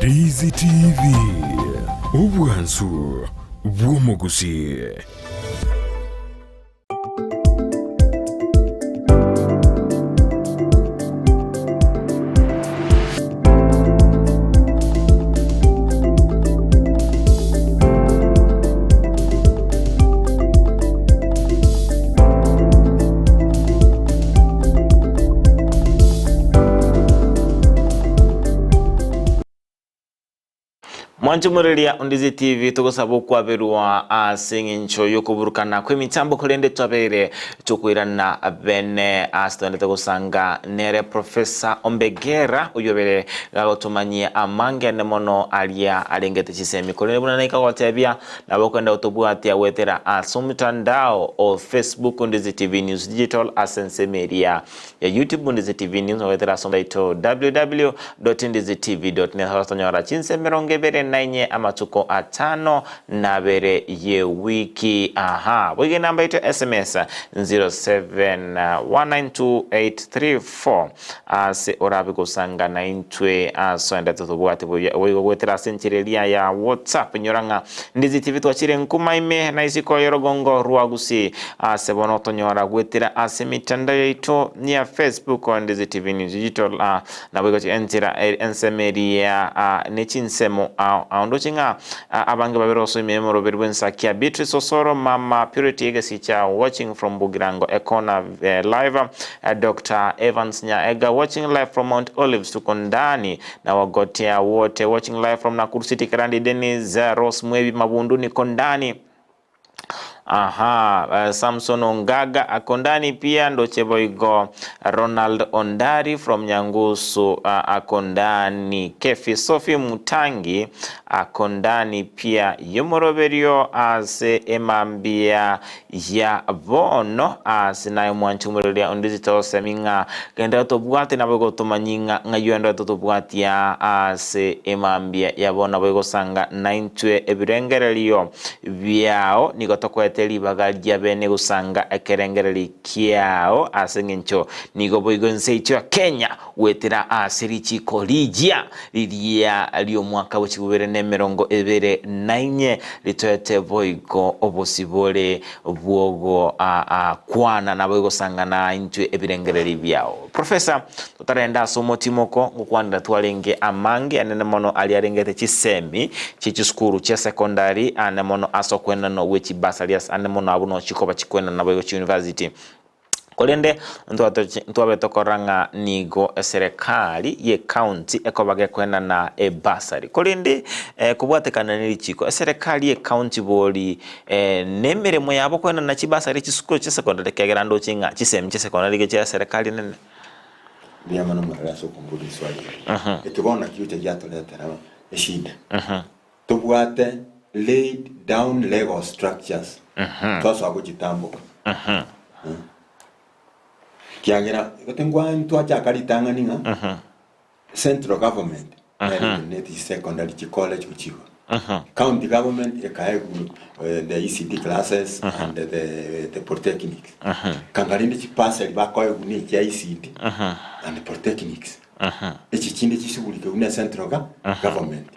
Ndizi TV, obwansu bw'omogusii. Mwanche Ondizi TV togosaba okwaberwa ase eng'encho y'okoburukana kw'emitambo korende twabeire tokoirana bene ase togendete gosanga nere Professor Ombegera oyio obere gagotomanyia amange ane mono aria arengete chisemi korende buna naika gotebia nabo okogenda gotobwatia goetera ase omotandao o Facebook Ondizi TV News Digital ase ensemo eria ya YouTube Ndizi TV News goetera ase omotandao www.ndizitv.net gotonyora chinsa 24 amatuko atano na abere y'ewiki. Aha, boigo enamba yaito ya SMS 07192834 ase orabe gosanga naintwe ase oendete totobwate buya boigo goetera ase enchera eria ya WhatsApp inyora ng'a Ndizi TV twachire nkuma ime na isiko y'orogongo rwa Gusii ase bono otonyora goetera ase emetandao yaito ya Facebook Ndizi TV News Digital ah, Naboigo enchera ensemo eria ne chinsemo ao ao. Ndoche ng'a abange babere oso ime y'omoroberi bw'ensakia Beatrice Osoro, Mama Purity Egesicha watching from Bogirango Ekona live, Doctor Evans Nyaega watching live from Mount Olives tuko ndani na Wagotea wote watching live from Nakuru City Kerandi Dennis Rose Mwebi Mabundu niko ndani. Aha, uh, Samson Ongaga ako ndani pia ndoche boigo Ronald Ondari from Nyangusu uh, ako ndani Kefi Sophie Mutangi ako ndani pia yomoroberio ase emambia ya bono ase naye omwanchi omoreria onde tosemi ng'a genda tobwate nabo gotomanyi ng'a ng'ai endo totobwatia ase emambia ya bono nabo egosanga naintwe ebirengererio biao, nigo tokoete ribaga ria bene gosanga ekerengererio kiao ase engencho nigo boigo ense yaito ya Kenya goetera ase richiko rigiya riria ri'omwaka bwe chibubere na emerongo ebere na inye ritoete boigo obosibore bwogo kwana nabo gosanga na intwe ebirengererio biao. Professor, totarenda ase omotimoko ngokwanera twarenge amange anene mono aria arengete chisemi chie chisukuru chia secondary ane mono ase okwenanwa gwe chibasari ase ane mono abwo nochikoba chikwenanwa naboigo chiuniversity. Korende ntwabe tokorora ng'a nigo eserekari ye county ekoba gekwenana ebasari. Korende kobwatekana ne richiko eserekari ye county bori nemeremo yabo kwenana chibasari chisukuru chia secondary ekiagera ndoche ng'a chisemi chia secondary iga chia eserekari nene. Mbuya mono morore ase okomboria riswali eri. Eke bono nakio gocha giatoretera eshida. Tobwate laid down legal structures twasoa gochitamboka. Ekiagera gose nkwa ntwachaka ritang'ani ng'a central government nere eteneneti chisecondary chicollege gochia igoro. County government ekaegwa the ECD classes and the the polytechnics. Kanga rende chibasari bakoegwa ne chia ECD and polytechnics. Echi chinde chisugurike buna central ga government.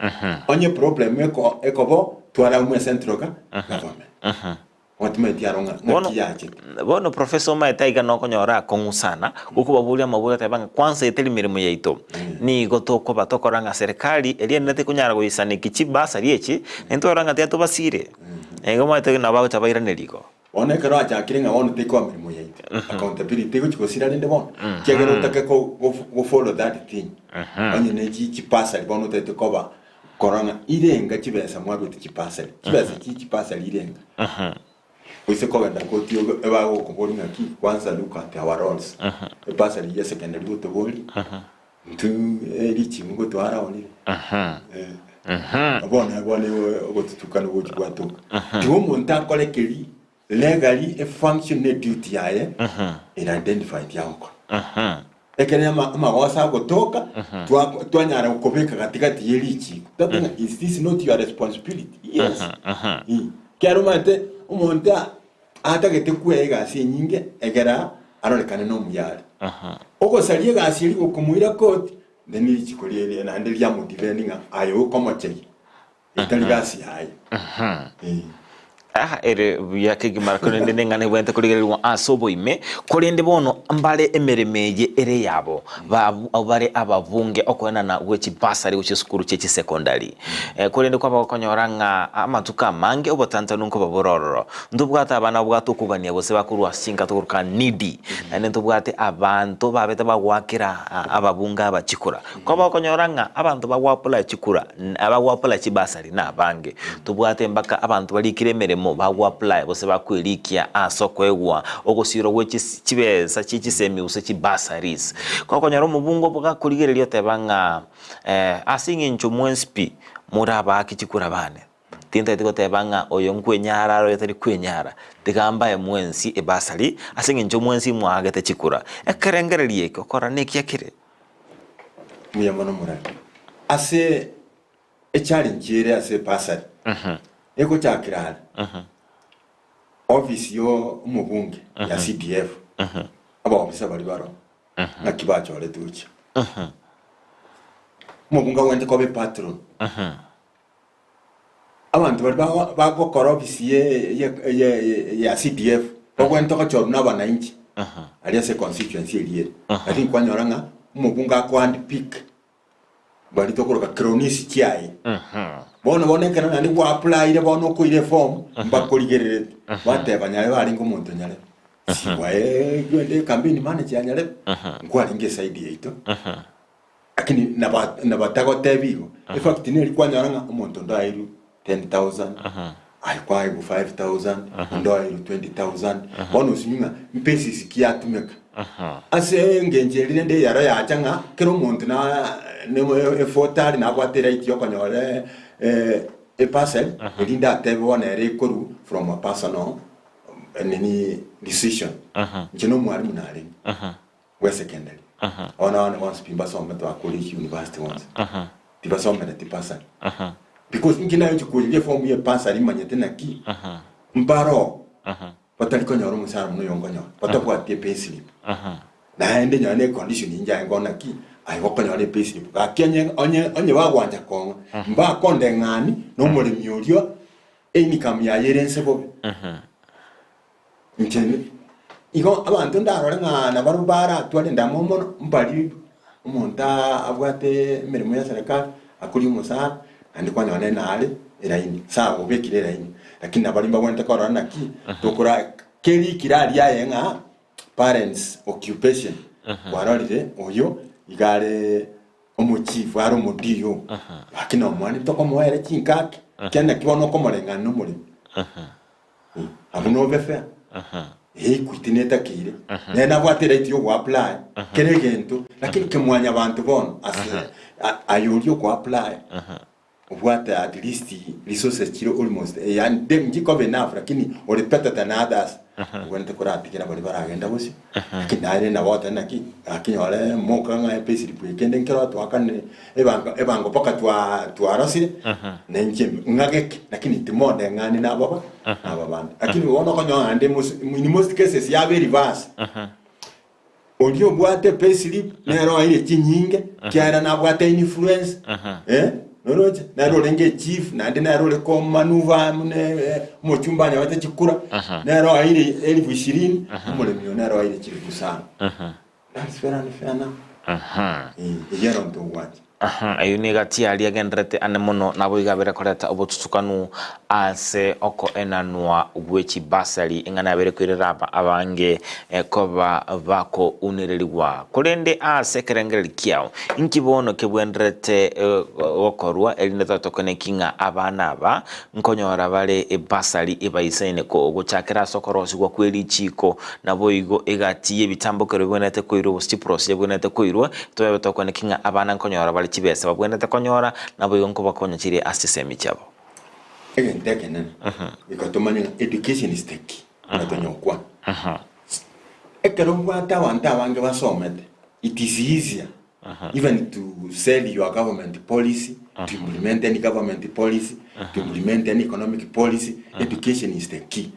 Onye problem eko ekobo twaraumwa central ga government. Otimanyeti aro ng'a Bono, ng'aki yachete. bono professor omaete aiga nokonyora akong'u sana, gokobaboria amabori oteba ng'a kwanza eteri meremo yaito, nigo tokoba tokora ng'a serikali eria enene tekonyara goisaneki chibasari echi, naintwe twarora ng'a tiga tobasire. Igo omanyete nabo bagocha bairaneria igo. Bono ekero achakire ng'a bono tekoa meremo yaito, accountability tegochi gosira rende bono, ekiagera otake ko go go follow that thing, onye ne chi chibasari bono otagete koba korora ng'a irenga chibesa mwaruete chibasari, chibesa chie chibasari irenga. Gose kogenda koti obe ebagokoboria ng'aki kwanza look at our rolls, ebasari ya secondary gotoboria, intwe riching'u gotwara orire. Bono bono ogotutukana gochi gwatoka. Tiga omonto akore keria legally efunction ne eduty yaye ere identified yagokora. Ekero ama- amagoso agotoka twa- twanyara gokobeka gatigati ye richiko. Tote ng'a is this not your responsibility? Yes. Ekero omanyete omonto a- atagete kwea egasi enyinge egera arorekane nomuya are. Ogosaria egasi eria gokomoira koti. Then richiko riria naende riamodefend ng'a aye okomochegia etari gasi yaye. Eh. Ah, ere buya kegima korende neng'ana ebwenerete korigererigwa ase oboime, korende bono mbare emeremo eye ere eyabo, babu bare ababunge okoenana gwe chibasari gochia esukuru chie chisekondari. Eh, korende kwaba gokonyora ng'a amatuko amange obotantanu nkoba bore ororo. Ntobwate abana babwate okogania gose bakorwa ase chinka tokoroka needy, naende ntobwate abanto babete bagoakera ababunge aba chikura. Kwaba okonyora ng'a abanto bagoapply chikura, abagoapply chibasari nabange. Tobwate mpaka abanto barikire emeremo bagoapply gose bakwerikia ase okoegwa ogosirwa gwe chis chibesa chie chisemi gose chibursaries. Kwakonyora omobunge obo gakorigereria oteba ng'a ase eng'encho mwensi pi more abaaki chikura bane. Tintageti goteba ng'a oyo nkwenyara are oyo tari kwenyara, tiga mbae mwensi ebasari, ase eng'encho mwensi mwaagete chikura. Ekerengererio eke okora nekia kere. Mbuya mono morari. Ase echallenge ere ase ebasari, egochakera are office yo omobunge ya CDF, abaofisa baria baroo, naki bachoretwe gochia. Omobunge agwenerete koba epatron. Abanto baria bago bagokora ofisi ye ye ye ya CDF bagwenerete gochorwa na abananchi aria ase econstituency eria ere. Lakini kwanyora ng'a omobunge ako hand pick baria tokoroka cronies chiaye. Bono bono ekero naende gwa applyire bono okoira eform mbakorigerereti bateba nyarebe arenge omonto nyarebe. Sibwae egwende ecampaign manager ya nyarebe nkwarenge eside yaito. Lakini naba nabatagotebia igo, efact neri kwanyora ng'a omonto onde aeirwe 10,000, aye kwaeirwe 5,000, onde oeirwe 20,000, bono osinywe ng'a mpesisi ki yatumeka. Ase engencho eria rende eyaro yacha ng'a kera omonto na nemo efoti are nabwate eright ya okonyora eparcel, erinde atebe bono ere ekorwa from a personal nini decision. Inche na omwalimu narenge. bw'esekendari. Abana bane bonsi pi mbasomete bakore university bonsi. Tibasomereti bursary. Because inki nayochi koiga eform ye bursary manyete naki mbaroo batari konyora omoshahara buna oyo nkonyora, batabwati epayslip. Naende nonye na econdition inche aye nkona ki, aye gokonyora epayslip gaki onye onye onye bagwancha kong'a mbakondeng'ani na omoremi oria eincome yaye ere nse bobe. Inche igo abanto ndarore ng'a nabarabwo baratware endamwamu mono, mbari omonto abwate emeremo ya serikali, akoria omosara, naende kwanyora nere nare eraini, sawa obekire eraini, lakini nabaria mbabwenerete korora naki, tokora kerikire aria aye ng'a parents occupation, kwarorire oyo iga are omochifu are omodio, lakini omwana tokomoa ere chinkaki, ekiagera naki bono okomoreng'ana na omoremi. Abwo nobe fair. Equity netakeire. Nere nabwate right yo go apply kera egento lakini kemwanyabanto bono ase aye oria oko apply obwate at least resources chire almost yaani nchikoba enough lakini ore better than others obwenerete koratigera baria baragenda bosio lakini naye nabo ogoteba naki gaki nyore moka ng'a epayslip eye kende nkero twakanire Ebango ebango mpaka twa twarosire na inche ng'ageke lakini timondeng'ani na ababa na aba bande. Lakini bono okonyora naende mos in most cases yaba ereverse. Oria obwate payslip nere oeire chinyinge kiagera nabwate influence eh, noroche? Nere orenge echief naende nere ore komanuva buna omochumba anyorete chikura, nere oeire elifu ishirini, omoremi oyo nere oeire chilifu isano. That's very unfair now. Eh, eyio ero ntogwancha. Aha, eyio negati aria agendererete ane mono, naboigo abere koreta obotutukanu ase okoenanwa gwe chibasari, eng'ana yabere koirera aba abange koba bakounererigwa. Korende ase ekerengererio kiao, inki bono kebwenderete gokorwa erinde totokone ki ng'a abana aba Nkonyora bare ebasari ebaisaine gochakera ase okorosigwa kwe richiiko, naboigo egati y'ebitambokero bibwenerete koirwa gose chiprosija bibwenerete koirwa, tobe tokwaneki ng'a abana nkonyora bare chibesa babwenerete konyora, naboigo nkobakonya chire ase chisemi chiabo. Egento ekenene goika tomanye ng'a education is the key buna tonyokwana. Ekero obwate abanto abange basomete, it is easier even to sell your government policy, to implement any government policy, to implement any economic policy, education is the key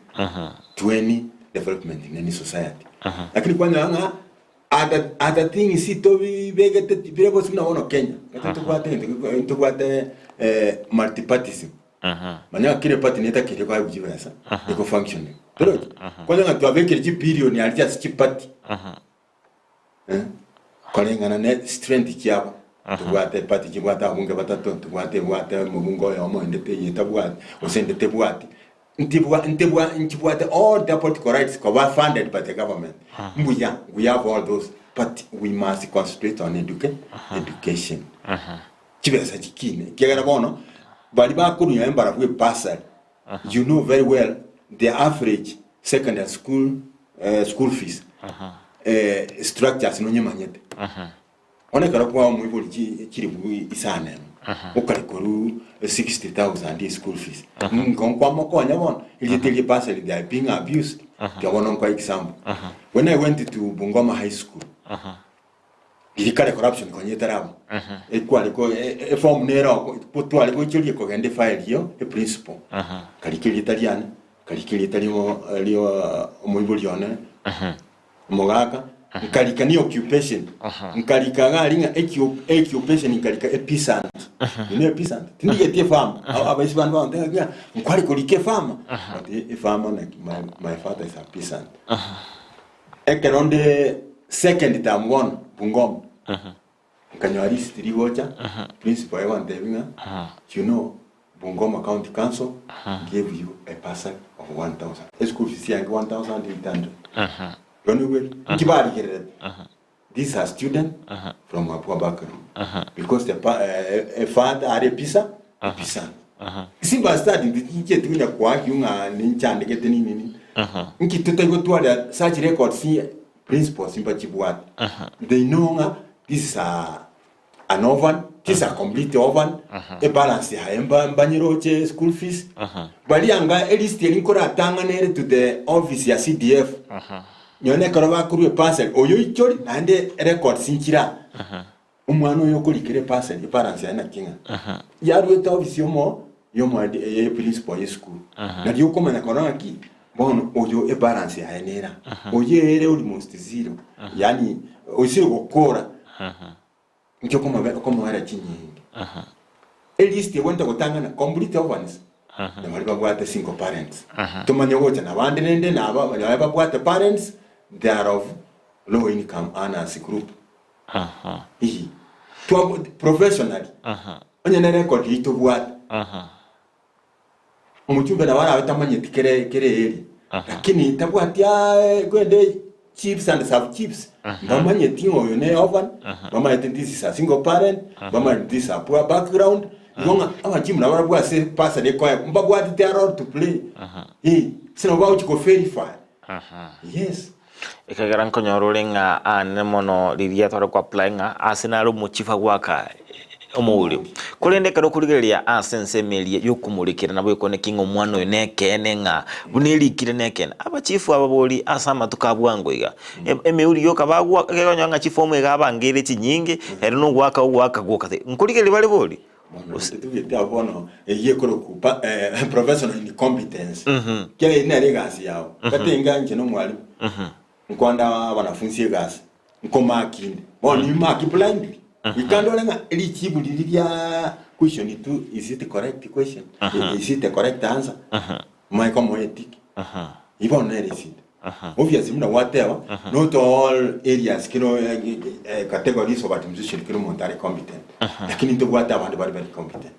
to any development in any society. Lakini kwanyora ng'a. Other, other things tobibegete bire bosio buna bono Kenya, gose tobwate egento geko ntobwate multipartyism. Manya ng'a kera eparty netakeire koegwa chibesa ego functioning. Torochi? Konya ng'a twabekire chibilioni aria ase chiparty eh, koreng'ana ne strength chiabo. Tobwate eparty chibwate ababunge batato, tobwate ebwate omobunge oyomo ende teiyo etabwati, gose ende tebwati. Ntibwa ntibwa nchibwate all the political rights koba funded by the government. Mbuya, we have all those but we must concentrate on educa education. Chibesa chikine ekiagera bono baria bakorunya embarabwo ebursary you know very well the average secondary school school fees structures nonyemanyete. Bono ekero kwaa omoibori chi chilifu isano emo, okare korwa 60,000 ye school fees, nko nkwamokonya bono, erieta eria bursary they are being abused. Tiga bono nkoe example. When I went to Bungoma High School, riria kare corruption konya etaraba, ekware ko e- eform nere oko tware goichoria kogenda efile yo eprincipal, nkarika erieta riane, nkarika erieta rio rio omoibori one, Omogaka, nkarika ni occupation, nkarika iga aria ng'a ekio occupation nkarika a peasant. You know a peasant? Tindigeti efarmer. Aba- Abaisi bande bagontebia ng'a nkware korika efarmer, but efarmer naki my, my father is a peasant. Ekero nde second term bono Bungoma, Nkanyora risiti rigocha, principal aye gontebia ng'a you know Bungoma County Council gave you a bursary of 1000. Eschool fees yange 1800. Igo nigo inki barigererete? This is a student from a poor background because the pa, eh, a father are a pisa, a peasant. Simba study nchieti konya koargue ng'a ninchandegete nini nini. Nki totaigotwara such records Principles mbachibwate. They know ng'a this is a an orphan, this is a complete orphan, ebalance yaye mba mbanyeroche school fees. Baria anga elist eri nkoratang'ana ere to the office ya CDF. Nonye ekero bakorwa eparcel, oyo oichori naende records nchira. Omwana oyo okorikera eparcel, ebalance yaye naki ng'a. Yaruete office yomo yomo ye principal ye school. Nario okomanya korora ng'aki bono oyo ebalance yaye nera. Oyo ere almost zero. Yaani oisire gokora inki okomobe okomoera chinyinge. Elist egwenerete gotang'ana complete orphans na baria babwate single parents. Tomanye gocha nabande rende naba baria babwate parents they are of low income earners group. Ii. Twa professionally onye ne record eyio tobwate omochumbe nabo arabe tamanyeti kere kere area lakini tabwati aa kwende chiefs and sub chiefs mbamanyeti ng'a oyo ne orphan bamanyete this is a single parent bamanyete this is a poor background igo ng'a abachief nabo barabwo ase bursary ekoegwa mbabwate their role to play eh ase nabo bagochi ko verify yes. Ekagera nkonyora ore ng'a aane mono riria tware ko apply ng'a ase nare omochief agoaka omourio. Korende ekero okorigereria ase ensemo eria yokomorekera nabo ekoneki ng'a omwana oyo nekeene ng'a buna erikire nekeene. Abachifu aba bori ase amatuko a bwango iga, emeuri yoka bagoaka ekero okonyora ng'a chifomu iga abangeire chinyinge, ere nogoaka ogoaka gwoka. Nkorigereria bare bori? Bono totugete abwo bono eyio ekorokwa pa- eh, professional incompetence. Kera eyio nere egasi yao. Gati enga inche na omwalimu, nkoanda abanafunsi egasi, nkomark inde. Bono you mark blindly. Goika ndore ng'a richibu riria ria question tu is it correct question? Is it a correct answer? Omanye komoa etick. Eyio bono nere esida. Obviously buna gwateba, not all areas kero categories of administration kera omonto are competent. Lakini ntobwate abande bare very competent.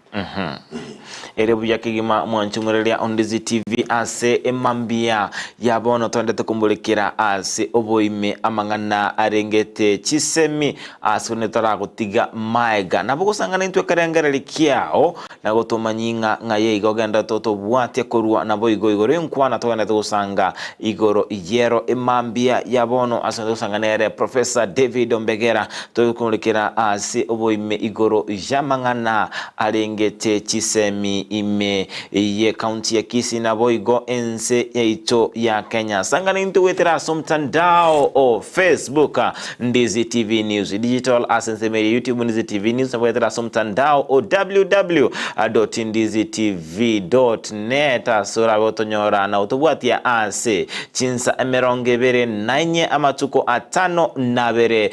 Ere buya kegima mwanche omoreria Ondizi TV ase emambia ya bono tondete komorekera ase oboime amang'ana arengete chisemi ase onde toragotiga maega. Nabo gosangana intwe ekerengererio kiao na gotomanyi ng'a ng'aye iga ogenderete otobwatie korwa naboigo igoro enkwana togenderete gosanga igoro yero emambia ya bono ase onde gosanga nere Professor David Ombegera tokomorekera ase oboime igoro y'amang'ana arengete chisemi. chisemi ime ye county ya Kisii naboigo ense yaito ya Kenya. Sangana intwe goetera ase omtandao o Facebook Ndizi TV News Digital ase ensemo eria YouTube Ndizi TV News nabo goetera ase omtandao o www.ndizitv.net ase orabe otonyora na otobwatia ase chinsa 24 amatuko 52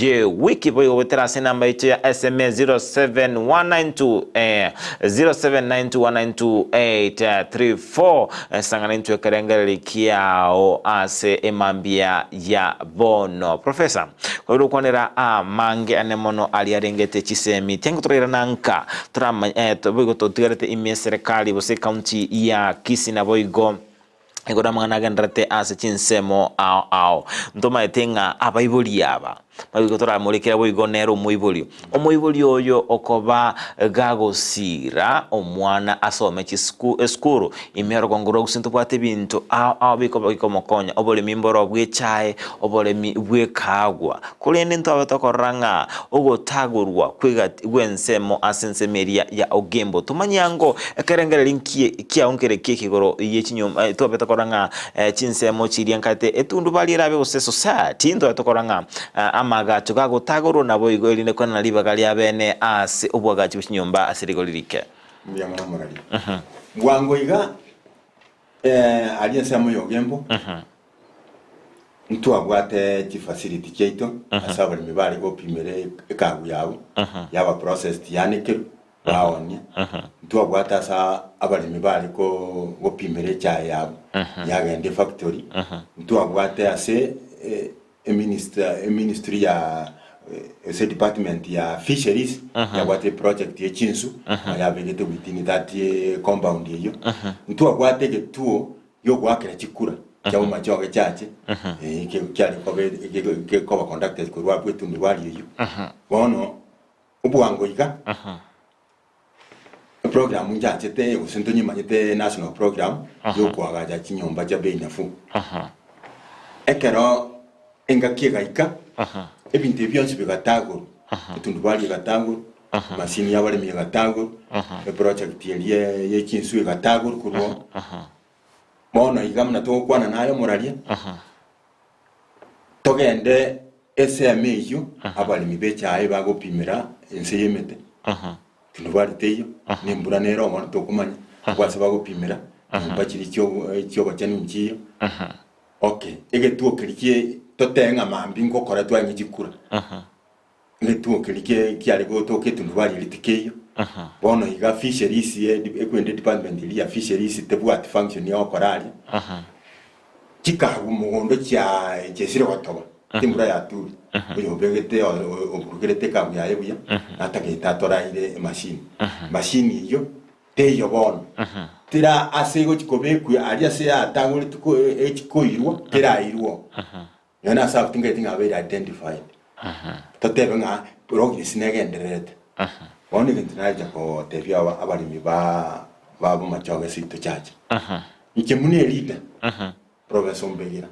ye wiki boigo goetera ase enamba yaito ya SMS 07192 eh, 0792192834 sang'ana intwe ekerengereri kiao ase emambia ya bono. Professor, kwabeire gokwanera amange ane mono aria arengete chisemi tiango torairana nka toramanye eh, boigo totigarete ime eserekari gose ecounty ya Kisii naboigo igoro amang'ana agendererete ase chinsemo ao ao. Ntomaete ng'a abaibori aba naboigo toramorekera boigo nere omoibori. Omoibori oyo okoba gagosiira omwana asome chisuku esukuru ime orogongo rwa gose ntobwate ebinto ao ao bikoba bikomokonya, oboremi mboro bw'echae, oboremi bw'ekaagwa. Korende ntwabe tokorora ng'a ogotagorwa kw'egati gw'ensemo ase ensemo eria ya Ogembo. Tomanye ango ekerengererio nkie kiao nkere ki ekigoro ye chinyomba twabe tokorora ng'a chinsemo chiria nkate etundubari erabe gose society ntwabe tokorora ng'a Amaagacho gagotagorwa naboigo erinde kwenena ribaga ri'abeene ase oboagachi bwe chinyomba ase rigori rike. Mbuya mono omorari. Bwango iga aria ensemo y'ogembo ntwabwate chifacility chiaito ase abaremi bare gopimera ekagu yabo yaba processed yanekerwe baonia. Ntwabwate ase abaremi bare gopimera echae yabo yagenda efactory. Ntwabwate ase Eminister eministry ya ase edepartment ya fisheries yabwate eproject ye chinsu yabegete within that compound eyio. Ntwabwate egetuo giogoakera chikura chia bomachoge chache kiare koba gekoba conducted korwa abwo etundubari eyio. Bono obwango iga eprogram nchachete gose ntonyemanyete national program yokoagacha chinyomba chia bei nafuu. Ekero engaki egaika, ebinto ebi bionsi bigatagorwa, etundubari egatagorwa, emashini y'abaremi egatagorwa, eproject eria ye chinsu egatagorwa korwa oo. Bono iga buna togokwana naye omoraria, togende ensemo eyio abaremi b'echae bagopimera ense y'emete, tundubari teiyo, na embura nere bono tokomanya, abwo ase bagopimera, nyomba chiria chiogochenu nchiyo. Okay, egetuo keria kie totebe ng'a mambia ngokora twanywe chikura, egetuo keria kie kiare gotoka etundubari eria tikeiyo. Bono iga fisheries ekwende department eria ya fisheries tebwati function ya gokora aria. Chikabu mogondo chia chiesire gotoba, embura yature, oyobegete oburugerete ekabu yaye buya, natagete atoraire emashini. Mashini eyio Teiyo bono, tera ase egochi kobekwa aria ase yatagoretwe ko echi koirwa, terairwe oo. Nonya nase abwo tingeti ng'a abeire identified. Totebe ng'a progress negendererete. Bono egento narecha kotebia aba abaremi ba ba bomachoge seito chache. Inche buna eleader, Professor Ombegera,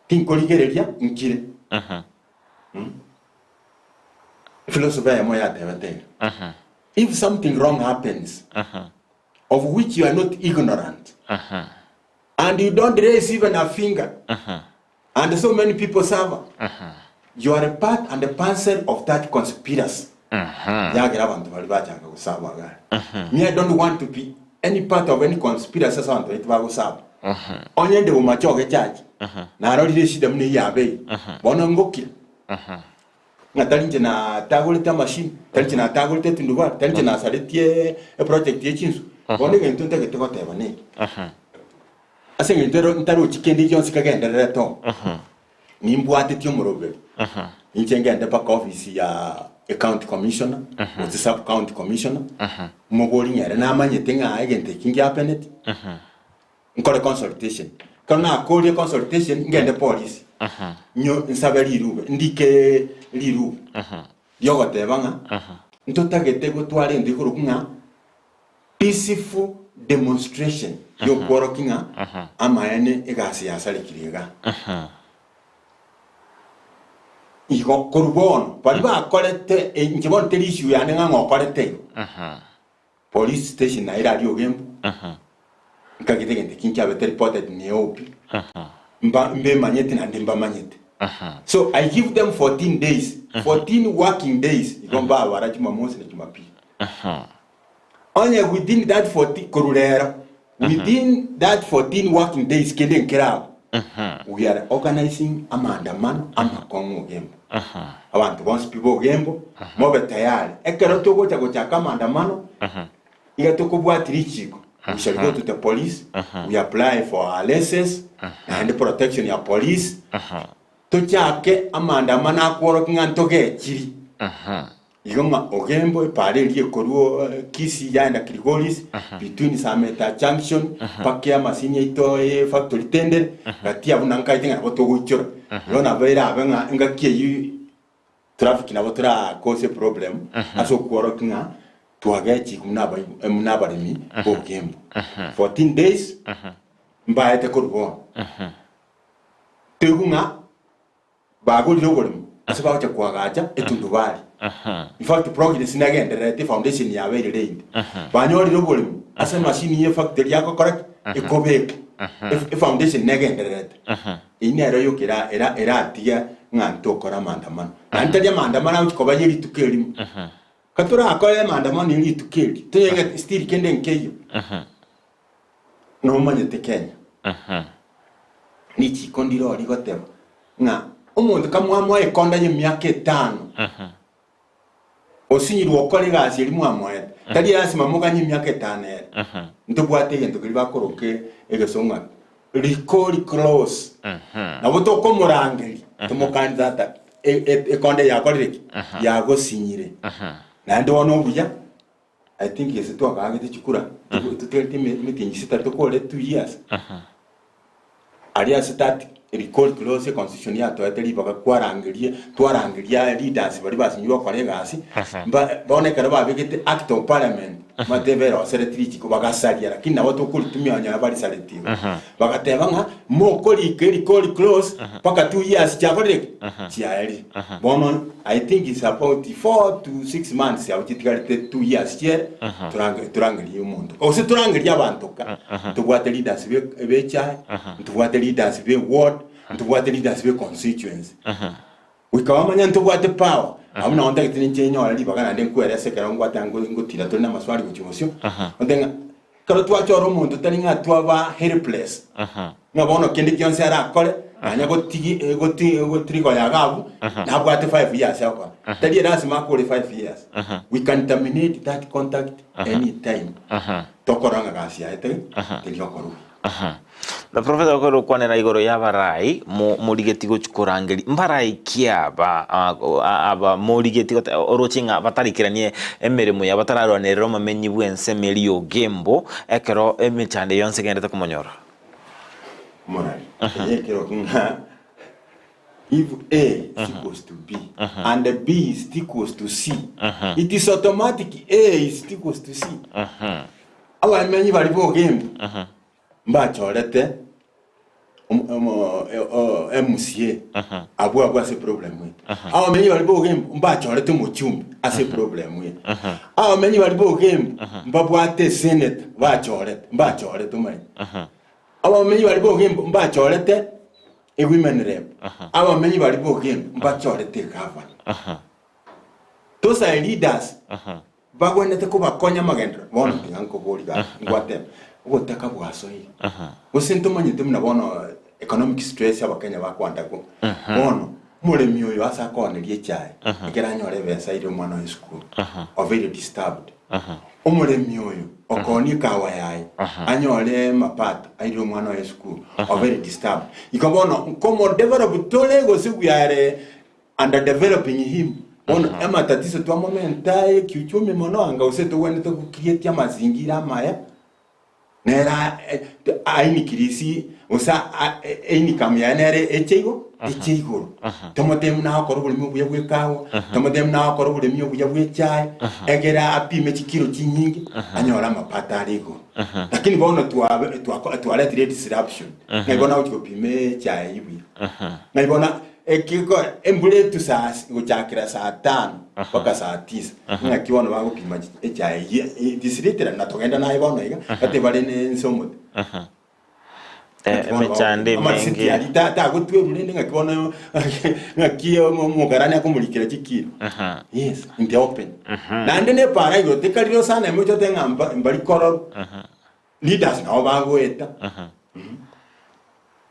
tinkorigereria nkire. Philosophy eyemo yatebete iga, If something wrong happens, of which you are not ignorant, and you don't raise even a finger, and so many people suffer, you are a part and a parcel of that conspiracy. Yagera abanto baria bachaka gosaba iga. Me I don't want to be any part of any conspiracy ase abanto baria tibagosaba. Onye nde bomachoge church, narorire eshida buna eyio yabeire, bono ngokira. Ng'a tari inche natagorete amashini, tari inche natagorete etundubari, tari inche nasaretie eproject ye chinsu. Bono egento ntagete goteba neke, ase eng'encho ero ntarochi kende gionsi kegendererete oo, nimbwatetie omoroberi, inche ngende mpaka ofisi ya ecounty commissioner, gose sub county commissioner, mobori ng'a ere namanyete ng'a egento eki ngiapeneti. Nkore consultation. Ekero nakorie consultation, ngende polisi, nyo nsabe rirube, ndike rirube riogoteba ng'a ntotagete gotwara ento ekorokwa ng'a peaceful demonstration yokworokia ng'a amaene egasi yasarekire igaa. Igo korwa bono, baria bakorete, inche bono teri issue yane ng'a ng'a okorete igo. Police station naye ere aria Ogembo, nkagete egento ekio nkiabete reported ne OB, mba mbemanyete naende mbamanyete. So I give them 14 days, 14 working days, igo mbabara Jumamosi na Jumapili. Onye within that 14 korwa rero, within that 14 working days kende nkere abwo, we are organizing amaandamano amakong'u Ogembo. Abanto bonsi pi ba Ogembo, mobe tayari. Ekero togocha gochaka amaandamano, iga tokobwatia richiko, we shall go to the police, we apply for our license, naende protection ya police, tochake amaandamano akworokia ng'a ntogechiri. Igo ng'a Ogembo epaara eria ekorwa Kisii yaenda Kilgoris, between Sameta Junction mpaka emasini yaito e factory tendere, gati abwo na nkaete ng'a nabo togoichora. Igo nabo erabe ng'a engaki eyio traffic nabo tora cause eproblem ase okworokia ng'a twagechigwa buna abai buna abaremi ba Ogembo. 14 days mbaete korwa bono. Toigwe ng'a Bagorire oboremo ase bagocha koagacha etundubari. In fact, progress negendererete efoundation yabo ere laid. Banyorire oboremo ase emachine ye factory yagokora ki? Ekobekwa. Ef- Efoundation negendererete. Eyio nero yoka era era eratige ng'a ntokore amaandamano. Naende tari amaandamano agochi koba ye rituko erimo. Katorakore amaandamano ye rituko eri, toyenge ng'a still kende nkeiyo. Nomanyete Kenya richiko ndiro rigoteba ng'a omonto kamwamoa ekonda y'emiaka etano osinyirwe okora egasi eria mwamoete, tari lasima moganye emiaka etano ere. Ntobwate egento keria bakoroka egesongo ng'a recall clause. Nabo tokomorangeria tomokanie tata ekonda eye yakorire ki? Yagosinyire. Naende bono obuya I think gese twakaagete chikura totigarete emetienyi sita tokore 2 years aria ase that recall clause econstitution yatoete ribaga kwarangeria twarangeria leaders baria basinyirwe gokora egasi mba bono ekero babegete act of parliament batebe erosereti richiko bagasaria lakini nabo tokoritumia onye barisaretie igo. Bagateba ng'a mokorika erecall clause mpaka 2 years chiakorire ki? Chiaerire. Bono I think it's about 4 to 6 months abwo chitigarete 2 years chiere torange torangerie omonto gose torangerie abanto ka ntobwate leaders be bechae ntobwate leaders be ward ntobwate leaders be constituency goika bamanye ntobwate power abwo nabo ntagete ninche nyore ribaga naende nkwerese ekero ngwate ngo ngotira tore na amaswali gochia bosio onte ng'a ekero twachora omonto tari ng'a twaba helpless Ng'a bono kende gionsi arakore, nanya gotigi goti gotirigoya iga abwo, nabwate 5 years agokora. Tari erasima akore 5 years. We can terminate that contact any time. Tokorora ng'a gasi yaye teri teri gokorwa buya. Na Professor okore gokwanera igoro y'abarai mo morigeti gochi korangeria mbarai ki aba aba morigeti gote oroche ng'a batarikeranie emeremo yabo batararwanerera omamenyi bw'ensemo eria y'Ogembo ekero emechando eye yonsi egenderete komonyora. Morari, eye ekero ng'a if A is equals to B and B is equals to C, it is automatic A is equals to C. Abamenyi baria b'Ogembo mbachorete MCA abwo abwo ase problem eye. Abamenyi baria b'Ogembo mbachorete omochumbi ase problem eye. Abamenyi baria b'Ogembo mbabwate esenator bachorete mbachorete omanyete. Abamenyi baria b'Ogembo mbachorete ewomen rep. Abamenyi baria b'Ogembo mbachorete egavana. Those are leaders bagwenerete kobakonya amagenderero. Bono tiga nkoborie gaki, ngwateba, obotaka bwasoire. Gose ntomanyete buna bono economic stress abakenya bakwandakwo. Bono, omoremi oyo ase akooneria echae, ekero anyore ebesa aire omwana oye esukuru, obeire disturbed. Omoremi oyo okoonia ekawa yaye, anyore mapato aire omwana oye esukuru, obeire disturbed. Igo bono, nkomodevelop tore gose we are Underdeveloping him. Bono amatatizo twamomenta aye kiuchumi mono anga gose togwenerete go create amazingira amaya nere ainikirisi gose income yaye nere eche igo eche igoro. Tomotebie buna agokora oboremi obuya bwa ekawa, tomotebie buna agokora oboremi obuya bwa echae, egere apime chikiro chinyinge anyore amapato are igoro. Lakini bono twabe twako twaretire edisruption, ng'ai bono agochi gopima echae eywo buya. Ng'ai bono Ekiko embura etu saa gochakera saa tano. mpaka saa tisa, ng'aki bono bagopima echae eyio, it is literally na togenda naye bono iga, gati bare ne ense omote. Eh, emechando Amarisiti emenge. aria ta- tagotwerwa rende ng'aki bono ng'aki omokarani akomorikera chikiro. Yes, in the open. Naende na epaara igoro tekari rosana ime oche otebe ng'a mba- mbari kororwa. Leaders nabo bagoeta.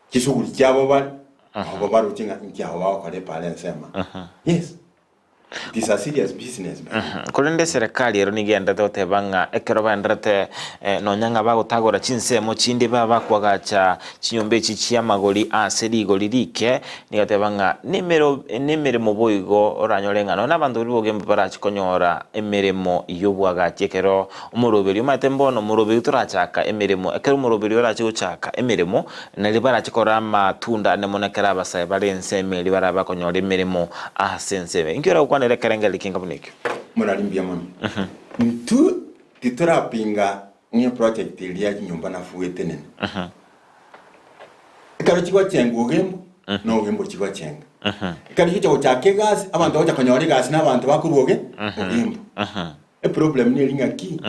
Chisuguri chiabo bare, nabo baroche ng'a inki abo bagokora epaara ensemo. Yes. It is a serious business by the way. Korende eserekari ero nigo egenderete goteba ng'a ekero baenderete nonya ng'a bagotagora chinsemo chinde baba bakoagacha chinyomba echi chi'amagori ase rigori rike, nigo ateba ng'a nemero nemeremo boigo oranyore ng'a nonya abanto baria bogembe barache konyora emeremo y'oboagachi ekero omoroberio omanyete mbono omoroberio torachaka emeremo ekero omoroberio orache gochaka emeremo Nario barache korora amatunda ane mono ekero abasae bare ensemo eria barabe bakonyora emeremo ase ensemo. Inki oragokwanere ekerengererio kenga buna ekio? Morari mbuya mono. Intwe titorapinga ng'a eproject eria ya chinyomba nafuu etenene. Ekero chigochenga ogembo, na ogembo chigochenga. Ekero chigocha gochaka egasi, abanto bagocha konyora egasi na abanto bakorwa oge ogembo. Eproblem neri ng'aki,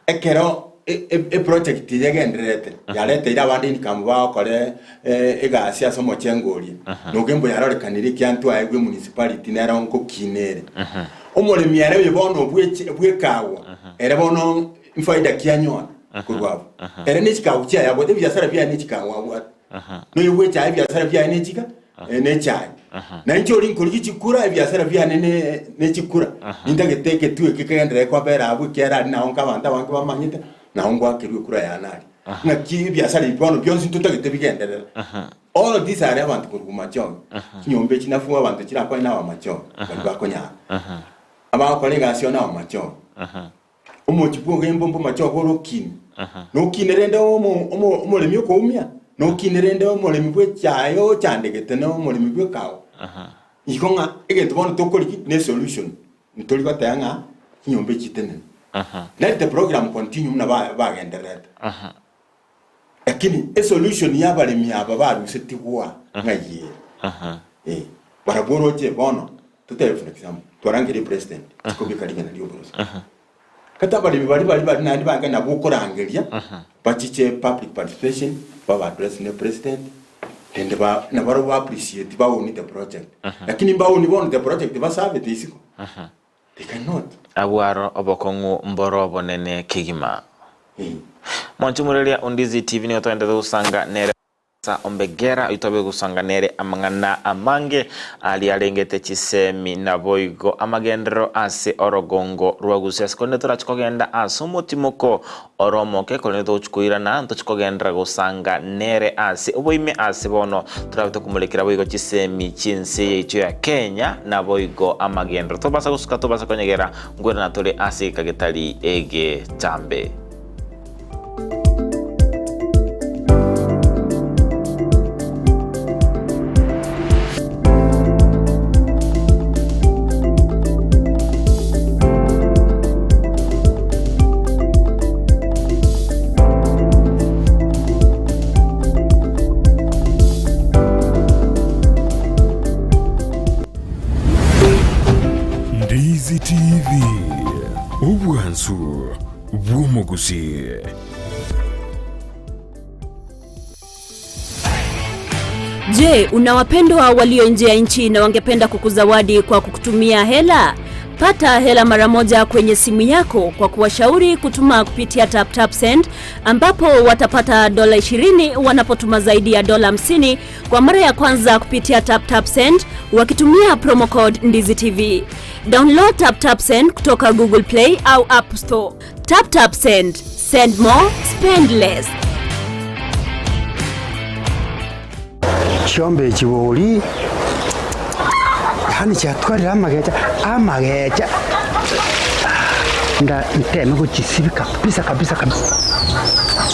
ekero eproject eye egendererete, yareteire abande income bagokora egasi ase omochengo oria, noge mbuya yarorekanire ekiagera ntwaegwe emunicipality nero nkokina ere. Omoremi ere oyo bono bweche bwekagwa, ere bono mfaida ki anyora korwa abwo? Ere ne chikagwa chiaye abwate, ebiasara biaye ne chikagwa abwate. Noyo bwechaye ebiasara biaye ne chika ne echaye. Na inche oria nkorigia chikura, ebiasara biane ne ne chikura, nintagete egetwe eke kegenderere kobera abwo ekiagera aria nao nka abanto abange bamanyete, nao ngoakerwa ekura yane aria. Ng'aki ebiasara ebi bono bionsi ntotagete bigenderere. All these are abanto korwa Machonge. Chinyomba echi nafuu abanto chirakwane na abamachonge, baria bakonyara. Abagokora egasi one abamachonge. Omochie bw'ogembo mbomache obe ore okine, nokine rende omoremi okoumia, nokine rende omoremi bw'echaye ochandegete na omoremi bw'ekawa. Igo ng'a egento bono tokorigia ne esolution, ntori goteba ng'a chinyomba echi chitenene. Let the program continue buna bagendererete. Lakini esolution y'abaremi aba barusetigwa ng'ai ere? Eh, barabwo oroche bono, totebe for example, twarangerie president, chikobeka rigena ri'oboroso. Kata abaremi baria baria baria naende bange nabwo okorangeria, bachiche public participation, babe addressed ne president, rende ba nabarobwo ba appreciate ba own the project. Lakini mba own bono the project basabete isiko, they cannot. Abwo aro obokong'u mboro obonene kegima. Eh. Mwanche omoreria o Ndizi TV nigo togenderete gosanga nere Asa Ombegera oyio twabeire gosanga nere amang'ana amange aria arengete chisemi naboigo amagenderero ase orogongo rwa Gusii. Ase korende torache kogenda ase omotimoko ore omoke korende togochi koirana ntochi kogenderera gosanga nere ase oboime ase bono torabe tokomorekera boigo chisemi chi'ense yaito ya Kenya naboigo amagenderero. Tobasa gosuka tobasa konyegera nkoirana tore ase egeka getari egetambe. Ndizi TV, obwansu bw'omogusii. Je, una wapendwa walio nje ya nchi na wangependa kukuzawadi kwa kukutumia hela? Pata hela mara moja kwenye simu yako kwa kuwashauri kutuma kupitia TapTapSend ambapo watapata dola 20 wanapotuma zaidi ya dola 50 kwa mara ya kwanza kupitia TapTapSend wakitumia promo code Ndizi TV. Download TapTapSend kutoka Google Play au App Store. TapTapSend. Send more, spend less. Chiombe echi bori, yaani chiatwarire amagecha, amagecha nda nteme gochisibia kabisa kabisa kabisa,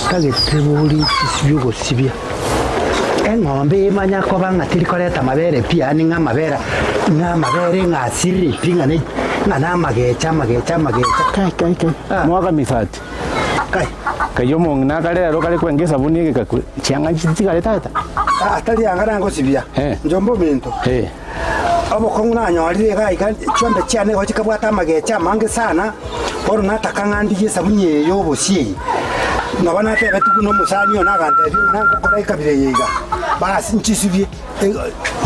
ntagete bori chisibie ogosibia. Eng'ombe emanya koba ng'a teri koreta amabere pi, yaani ng'a amabere ng'a amabere ng'a asirire pi ng'a ne ng'a namagecha amagecha amagecha. Kai kai kai, Ah. mwaka misati. Kai. Kai omong'ina akare aro kare kwenga esabuni egeka chianga nchitigare tata. Ah, tari anga nangosibia. Eh. Inche ominto. Eh. Obokong'u nanyorire iga iga, chiombe chiane igo chikabwata amagecha amange sana, bono nataka ng'a ndigie esabuni eye y'obosie eye. Nabo natebetigwe buna omosani one agantebia ng'a nangokora ekabira eye iga, basi nchisibie.